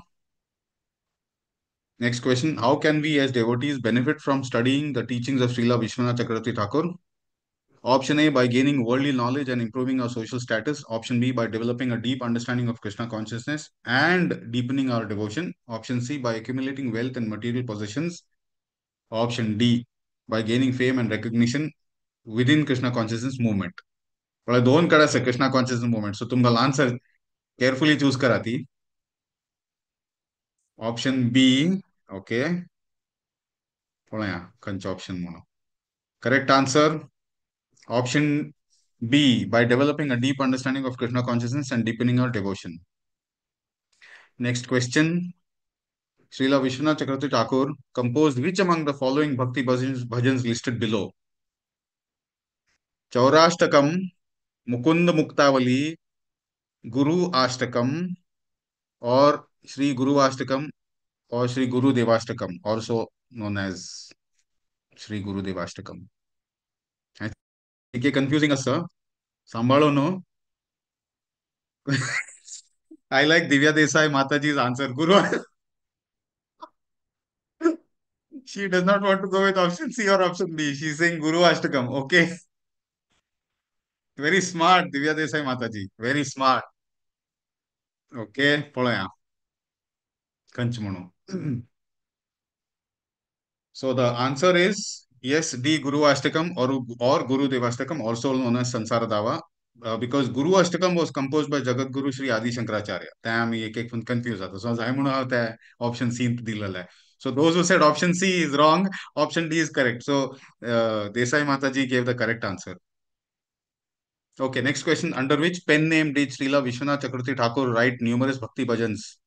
Next question, how can we as devotees benefit from studying the teachings of Srila Vishwanath Chakravarti Thakur? Option A, by gaining worldly knowledge and improving our social status. Option B, by developing a deep understanding of Krishna consciousness and deepening our devotion. Option C, by accumulating wealth and material possessions. Option D, by gaining fame and recognition within Krishna consciousness movement. म्हळ्यार दोन कडेन आसा Krishna consciousness movement. So तुमकां answer carefully choose करा ती. Option बी, okay, पळोवया खंयचें option म्हणून. Correct answer option B, by developing a deep understanding of Krishna consciousness and deepening our devotion. Next question. Srila Vishwanath Chakravarti Thakur composed which among the following bhakti bhajans listed below? Chaurashtakam, Mukund Muktavali, Guru Ashtakam, or Shri Guru Ashtakam or Shri Guru Devashtakam, also known as Shri Guru Devashtakam. ठीक confusing आसा, सांभाळो no. I like Divya Desai Mataji's answer. Guru. She does not want to go with option C or option D. She's saying Guru Ashtakam. Okay. Very smart, Divya Desai Mataji. Very smart. Okay. पळोवया खंयचें म्हणून. So the answer is yes, D, Guru Ashtakam or Guru Devashtakam, also known as Sansara Dava. Because Guru Ashtakam was composed by Jagat Guru Shri Adi Shankaracharya. ते आमी एक एक confuse जाता. So जाय म्हणून हांव ते option C दिलेलें. So those who said option C is wrong, option D is correct. So Desai Mataji gave the correct answer. Okay, next question. Under which pen name did Srila Vishwanath Chakravarti Thakur write numerous bhakti bhajans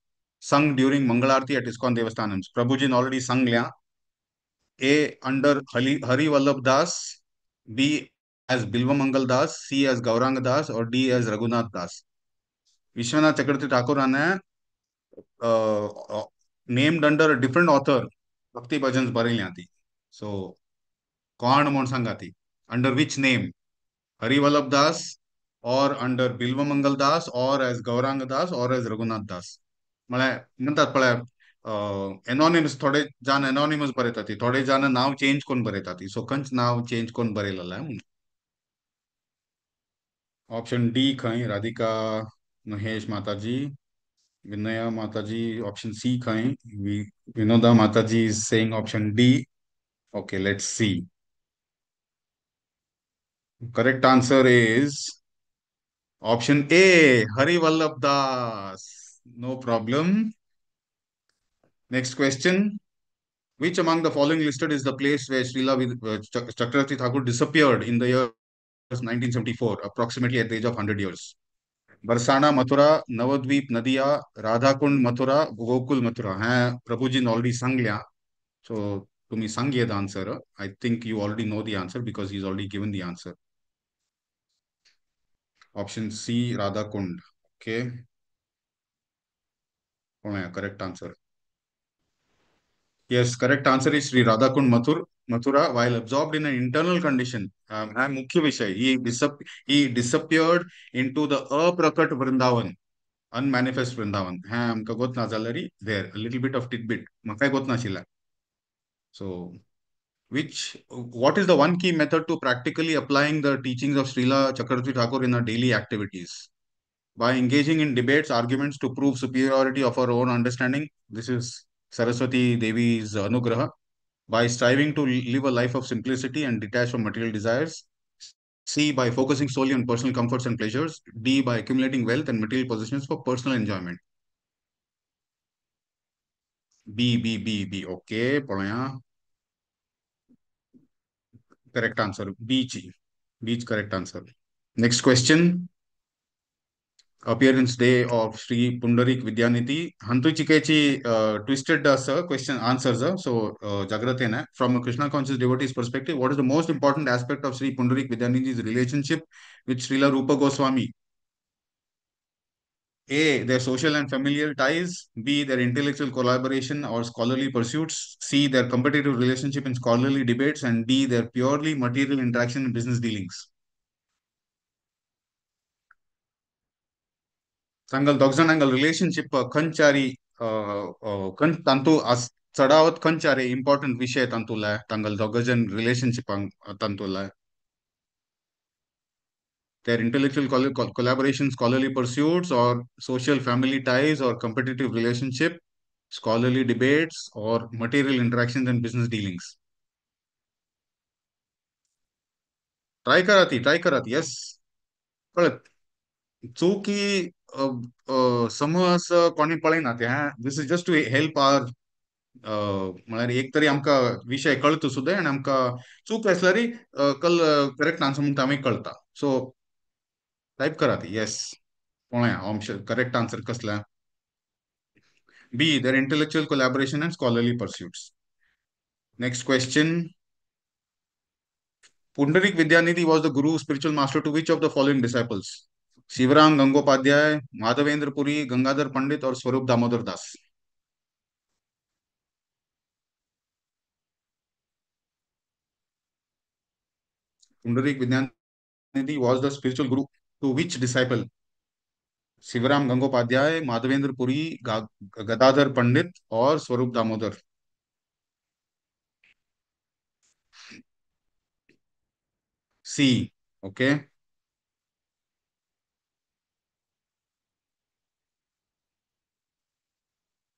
sung during Mangalarti at ISKCON Devasthanams? Prabhuji already sung liya. A, under Hari Vallabh Das, B, as Bilva Mangal Das, C, as Gauranga Das, or D, as Raghunath Das. Vishwanath Chakravarti Thakur named under a different author bhakti bhajans बरयल्या ती. So कोण म्हूण सांगा ती, under which name? Hari Vallabh Das or under Bilva Mangal Das or as Gauranga Das or as Raghunath Das. म्हळ्यार म्हणटात पळय anonymous, थोडे जाण एनॉनिमस बरयतात ती, थोडे जाण नांव चेंज करून बरयतात ती. सो खंयच नांव चेंज करून बरयलेलें म्हणून. ऑप्शन डी खंय? राधिका महेश माताजी, विनया माताजी ऑप्शन सी खंय? Vinoda Mataji is saying option D. Okay, let's see. Correct answer is option A, Hari Vallabh Das. No problem. Next question. Which among the following listed is the place where Srila Chakravarti Thakur disappeared in the year 1974, approximately at the age of 100 years? Barsana, Mathura, Navadvip, Nadia, Radhakund, Mathura, Gokul, Mathura. हाँ, Prabhuji ने already sang लिया. So, तुम्ही सांगिए the answer. I think you already know the answer because he's already given the answer. Option C, Radhakund. Okay. Correct answer. Yes, correct answer is Sri Radhakund Mathura, while absorbed in an internal condition. मुख्य विषय, he disappeared into the aprakat Vrindavan, unmanifest Vrindavan. हाँ, आमकां गोत ना जाल्यार there, a little bit of tidbit. म्हाकाय गोत नाशिल्लें. So, what is the one key method to practically applying the teachings of Srila Chakravarti Thakur in our daily activities? By engaging in debates, arguments to prove superiority of our own understanding. This is Saraswati Devi's anugraha. By striving to live a life of simplicity and detach from material desires. C, by focusing solely on personal comforts and pleasures. D, by accumulating wealth and material possessions for personal enjoyment. B, B, B, B. Okay, Palaya. Correct answer. B, G. B is correct answer. Next question. Appearance day of Sri Pundarik Vidyanidhi. Hantu chikechi twisted sir question answers. So Jagratena, from a Krishna conscious devotee's perspective, what is the most important aspect of Sri Pundarik Vidyanidhi's relationship with Srila Rupa Goswami? A, their social and familial ties. B, their intellectual collaboration or scholarly pursuits. C, their competitive relationship in scholarly debates. And D, their purely material interaction in business dealings. सांगल दोग जाणांगल relationship खंयचारी तांतू चडावत खंयचारी important विशय तांतूला तांगल दोग जण relationship तांतूला. Their intellectual collaboration, scholarly pursuits, or social family ties, or competitive relationship, scholarly debates, or material interactions and business dealings. Try करात, try करात. येस, कळत चूक की समज कोणी पळयना ते. This is just to help our, म्हळ्यार एक तरी आमकां विशय कळता सुद्दां आनी आमकां चूक आसल्यार कल करेक्ट आन्सर म्हणटा आमी कळता. सो टायप करात. येस, पळया ऑप्शन करेक्ट आन्सर कसला. B, their intellectual collaboration and scholarly pursuits. Next question. Pundarik Vidyanidhi was the guru, spiritual master to which of the following disciples? Shivaram Gangopadhyay, Madhavendra Puri, Gangadhar Pandit or Swarup Damodar Das? Pundarik Vidyanidhi was the spiritual guru to which disciple? Shivaram Gangopadhyay, Madhavendra Puri, Gadadhar Pandit or Swarup Damodar? C, okay.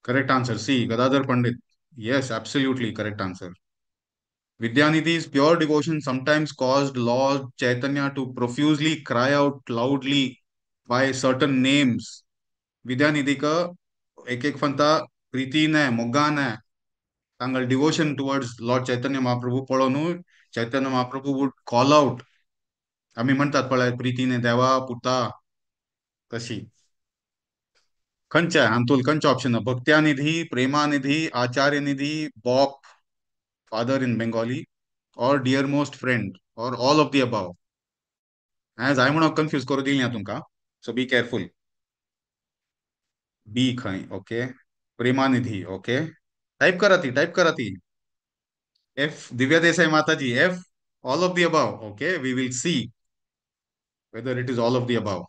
Correct answer, C, Gadadhar Pandit. Yes, absolutely correct answer. Vidyanidhi's pure devotion sometimes caused Lord Chaitanya to profusely cry out loudly by certain names. Vidyanidhi का एक एक फंता प्रीतीने, मोगाने, तांगल devotion towards Lord Chaitanya Mahaprabhu पळोवनु Chaitanya Mahaprabhu would call out. आमी म्हणतात पळय प्रीतीने देवा पुता तशी. खंयच्या हातूंत खंयचे ऑप्शन? भक्त्यानिधी, प्रेमानिधी, आचार्यनिधी, बॉप, father in Bengali, or dear most friend, or all of the above. हें जाय म्हणून कन्फ्यूज करूं दिली ना तुमकां, सो बी केअरफुल. बी खंय? ओके, प्रेमानिधी. ओके, टायप करा ती, टायप करा ती. F, Divya Desai Mataji, F, all of the above. Okay, we will see whether it is all of the above.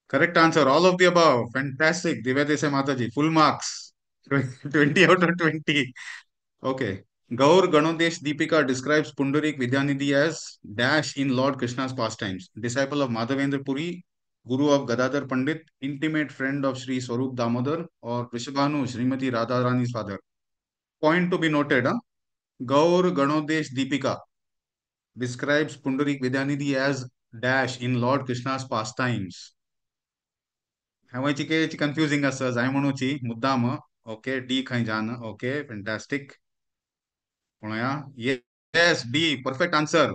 Correct answer, all of the above. Fantastic, Divya Desai Mataji, full marks. 20 out of 20. Okay. Gaur Ganodesh Deepika describes Pundarik Vidyanidhi as dash in Lord Krishna's pastimes. Disciple of Madhavendra Puri, Guru of Gadadhar Pandit, intimate friend of Sri Swarup Damodar, or Vrishabhanu, Srimati Radharani's father. Point to be noted, huh? Gaur Ganodesh Deepika describes Pundarik Vidyanidhi as dash in Lord Krishna's pastimes. हांवें कितें confusing आसा जाय म्हणूची मुद्दाम. Okay, D खंय जान. Okay, fantastic. पळोवया. Yes, D, perfect answer.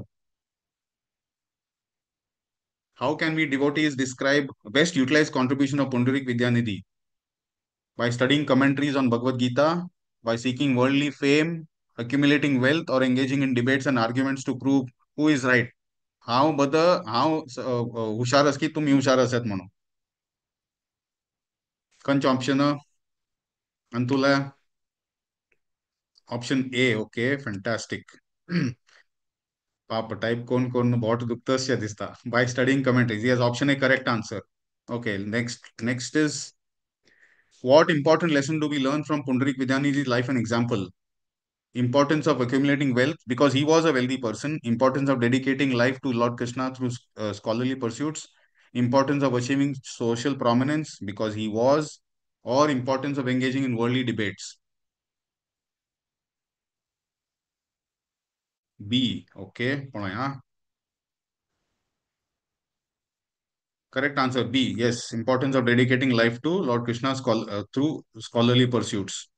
How can we devotees describe best utilize contribution of Pundarik Vidyanidhi? By studying commentaries on Bhagavad Gita, by seeking worldly fame, accumulating wealth, or engaging in debates and arguments to prove who is right. हांव बद हांव हुशार आस की तुमी हुशार आसात म्हणून. खंयचें ऑप्शन अंतुला? Option A. Okay, fantastic. पाप टाइप कोण कोण बोट दुखतशें दिसता. By studying commentaries. Yes, option A correct answer. Okay, next is what important lesson do we learn from Pundarik Vidyanidhi's life and example? Importance of accumulating wealth, because he was a wealthy person. Importance of dedicating life to Lord Krishna through scholarly pursuits. Importance of achieving social prominence, because he was, or importance of engaging in worldly debates. B, okay. Correct answer B, yes. Importance of dedicating life to Lord Krishna through scholarly pursuits.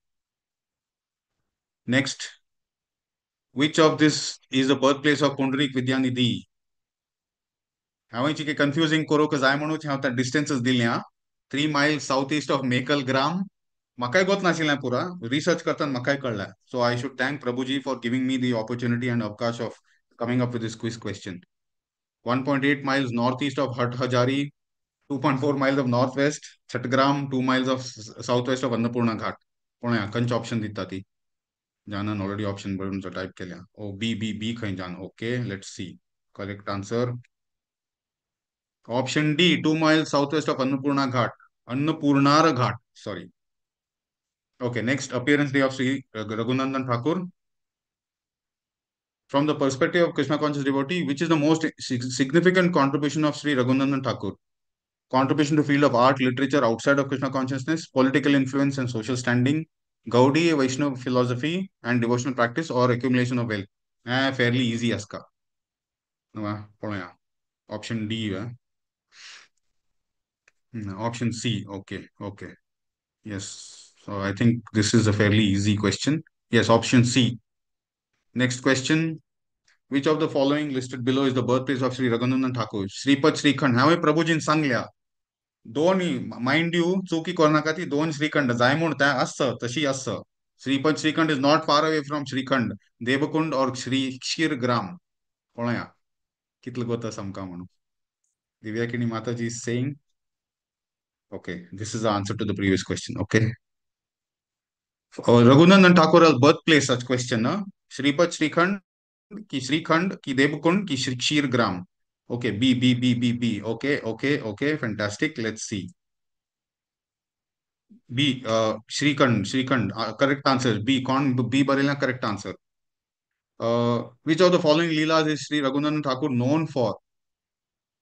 Next, which of this is the birthplace of Pundarik Vidyanidhi? हांवें चिके confusing करूंक जाय म्हणून हांव distances दिल्या. 3 miles south east of Mekal Gram. म्हाकाय गोत नाशिल्लें पुरा, रिसर्च करतना म्हाकाय कळ्ळें. So I should thank Prabhuji for giving me the opportunity and अवकाश of coming up with this quiz question. 1.8 miles north east of Hat Hazari, 2.4 miles of north west Chatgram, 2 miles of south west of Annapurna Ghat. कोण खंयचें option दिता ती? जानन already option बरोवन type केल्या. O B बी बी खंय जान. Okay, let's see correct answer. Option D, 2 miles south west of Annapurna Ghat. Annapurnar Ghat, sorry. Okay, next, appearance day of Sri Raghunandan Thakur. From the perspective of Krishna conscious devotee, which is the most significant contribution of Sri Raghunandan Thakur? Contribution to field of art, literature outside of Krishna consciousness, political influence and social standing, Gaudiya Vaishnava philosophy and devotional practice, or accumulation of wealth. Fairly easy aska. Option D. Option C. Okay. Okay. Yes. So I think this is a fairly easy question. Yes, option C. Next question. Which of the following listed below is the birthplace of Sri Raghunandan Thakur? Shripad Shrikhand. हांवें प्रभुजीन सांगल्या दोन, mind you, चुकी करनाका, ती दोन श्रीखंड जाय म्हूण तें आस तशी आस. Shripad Shrikhand is not far away from Shrikhand, Devkund or Shri Kshirgram. पळया कितलो गोता आमकां म्हणून. Divyakini Mataji is saying, okay, this is the answer to the previous question. Okay. Raghunandan Thakur birthplace such question. Shripad Shrikhand ki Shrikhand ki Devkund ki Kshirgram. Okay, B, B, B, B, B. Okay, okay, okay, fantastic. Let's see. B, Shrikhand, Shrikhand. Correct answer. B, con B barela correct answer. Which of the following leelas is Sri Raghunandan Thakur known for?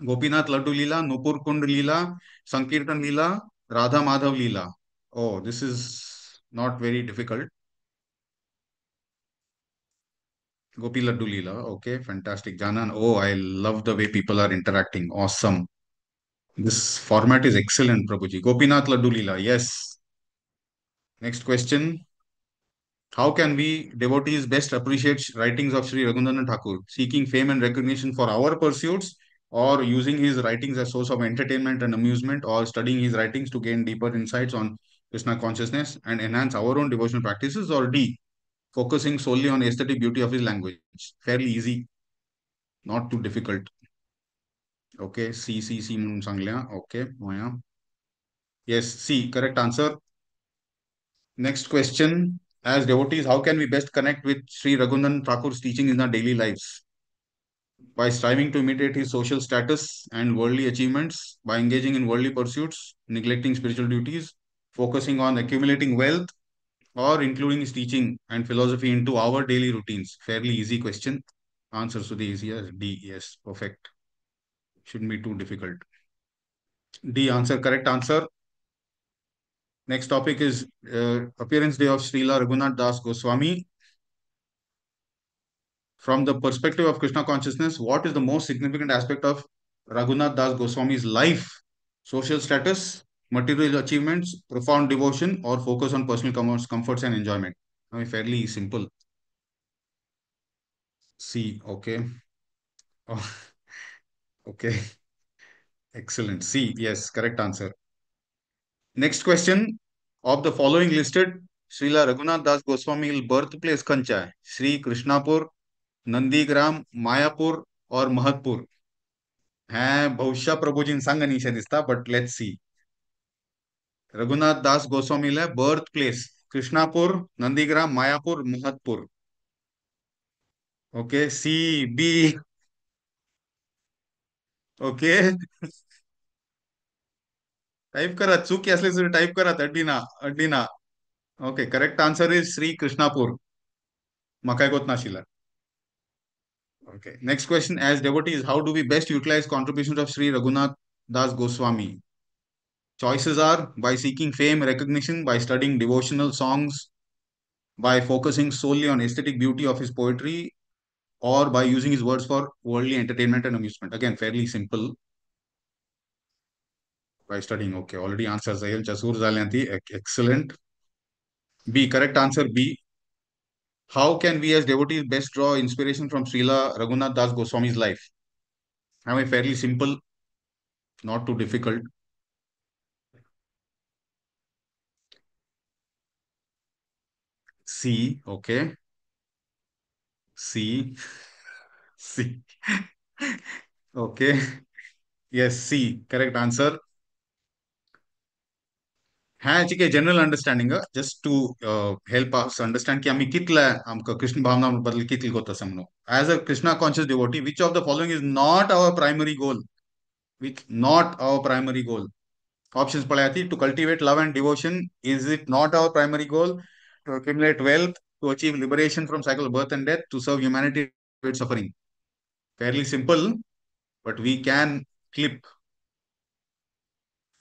Gopinath Laddu Leela, Nupur Kund Leela, Sankirtan Leela, Radha Madhav Leela. Oh, this is not very difficult. Gopi Laddu Leela. Okay, fantastic. Janan. Oh, I love the way people are interacting. Awesome. This format is excellent, Prabhuji. Gopinath Laddu Leela. Yes. Next question. How can we devotees best appreciate writings of Sri Raghunandan Thakur? Seeking fame and recognition for our pursuits, or using his writings as source of entertainment and amusement, or studying his writings to gain deeper insights on Krishna consciousness and enhance our own devotional practices, or D, focusing solely on aesthetic beauty of his language. Fairly easy, not too difficult. Okay, C, C, C म्हणून सांगल्या. Okay, yes, C, correct answer. Next question. As devotees, how can we best connect with Sri Raghunandan Thakur's teaching in our daily lives? By striving to imitate his social status and worldly achievements, by engaging in worldly pursuits, neglecting spiritual duties, focusing on accumulating wealth, or including his teaching and philosophy into our daily routines. Fairly easy question. Answer to the easiest D. Yes, perfect. Shouldn't be too difficult. D answer, correct answer. Next topic is appearance day of Srila Raghunath Das Goswami. From the perspective of Krishna consciousness, what is the most significant aspect of Raghunath Das Goswami's life? Social status, material achievements, profound devotion, or focus on personal comforts and enjoyment? I mean, fairly simple. C, okay. Oh, okay. Excellent. C, yes, correct answer. Next question. Of the following listed, Srila Raghunath Das Goswami birthplace खंयचा आहे? Shri Krishnapur, Nandigram, Mayapur, or Mahatpur? है भविष्य प्रभुजीन सांग न्ही दिसता, but let's see. Raghunath Das गोस्वामीला birth place Krishnapur, Nandigram, Mayapur, Mahatpur. Okay, C, B. Okay. Type करा, चूक असली तरी type करा, अड्डी ना अड्डी ना. Okay, correct answer is Shri Krishnapur. म्हाकाय कोत नाशिल्ला. Okay, next question. As devotees, how do we best utilize contributions of Sri Raghunath Das Goswami? Choices are by seeking fame, recognition, by studying devotional songs, by focusing solely on aesthetic beauty of his poetry, or by using his words for worldly entertainment and amusement. Again, fairly simple. By studying. Okay, already answers. Excellent. B, correct answer B. How can we as devotees best draw inspiration from Srila Raghunath Das Goswami's life? I mean, fairly simple, not too difficult. C, okay. C, C. Okay. Yes, C, correct answer. हाँ ठीक है, general understanding just to help us understand कि आमी कितले आमकां कृष्ण भावना बद्दल कितले गोत आसा म्हणून. As a Krishna conscious devotee, which of the following is not our primary goal? Which not our primary goal? Options पळयात. To cultivate love and devotion, is it not our primary goal? To accumulate wealth, to achieve liberation from cycle of birth and death, to serve humanity with suffering. Fairly simple, but we can clip.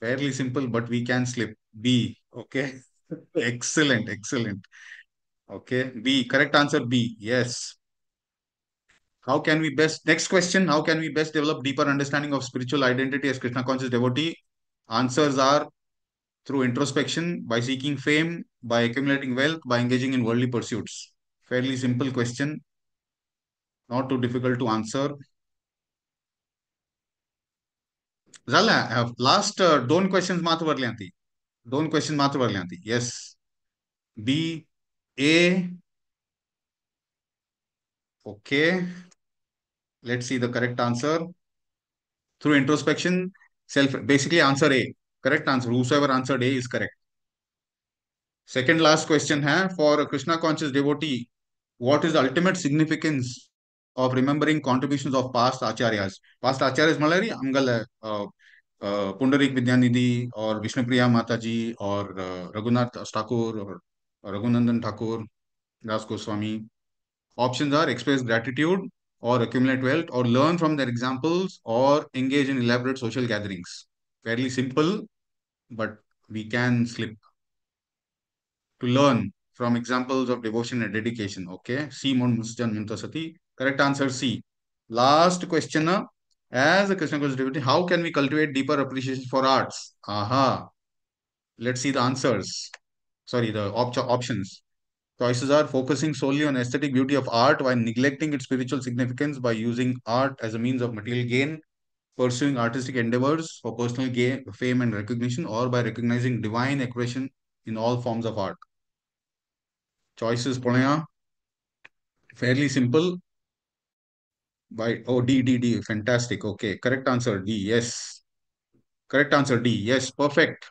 Fairly simple, but we can slip. B, okay. Excellent, excellent. Okay, B, correct answer B. Yes. How can we best, next question, how can we best develop deeper understanding of spiritual identity as Krishna conscious devotee? Answers are through introspection, by seeking fame, by accumulating wealth, by engaging in worldly pursuits. Fairly simple question, not too difficult to answer. झालं, last दोन question मात्र वरले ती, दोन question मात्र वरले ती. Yes, B, A. Okay, let's see the correct answer. Through introspection, self, basically answer A. Correct answer. Whosoever answered A is correct. Second last question hai, for a Krishna conscious devotee, what is the ultimate significance of remembering contributions of past acharyas? Past acharyas malari amgal Pundarik Vidyanidhi or Vishnupriya Mataji or Raghunath Thakur or Raghunandan Thakur, Das Goswami. Options are express gratitude or accumulate wealth or learn from their examples or engage in elaborate social gatherings. Fairly simple, but we can slip. To learn from examples of devotion and dedication. Okay. C. Musjan Muntasati. Correct answer C. Last question. As a Krishna conscious devotee, how can we cultivate deeper appreciation for arts? Aha. Let's see the answers. Sorry, the options. Choices are focusing solely on aesthetic beauty of art while neglecting its spiritual significance by using art as a means of material gain, pursuing artistic endeavors for personal gain, fame and recognition, or by recognizing divine expression in all forms of art. Choices, Pranaya, fairly simple. By, oh, D, D, D, fantastic. Okay, correct answer, D, yes. Correct answer, D, yes, perfect.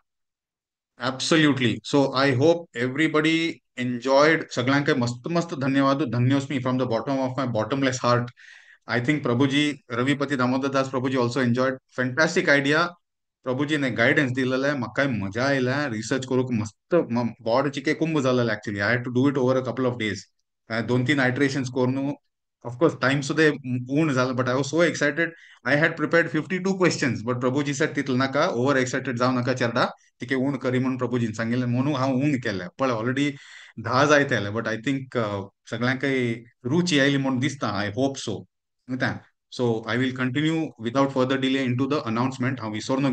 Absolutely. So I hope everybody enjoyed. Saglanke mast mast dhanyavadu, dhanyosmi from the bottom of my bottomless heart. I think Prabhuji, Ravipati Damodar Das Prabhuji also enjoyed. Fantastic idea. Prabhuji ne guidance दिलेला आहे, मग काय मजा आयला research करूक मस्त board चिके Kumbh झालेला. Actually I had to do it over a couple of days. 2-3 iterations करून, of course time सुद्धा ऊन झालं, but I was so excited. I had prepared 52 questions, but Prabhuji said तितलं नाका, ओव्हर एक्सायटेड जाऊ नका चेरडा, तिके ऊन करी म्हणून प्रभुजीन सांगितलं, म्हणून हांव ऊन केलें. पण ऑलरेडी 10 जायत आयले, बट I think सगळ्यांकय रुची आयली म्हणून दिसता. I hope so. So I will continue without further delay into the announcement. हांव विसरनो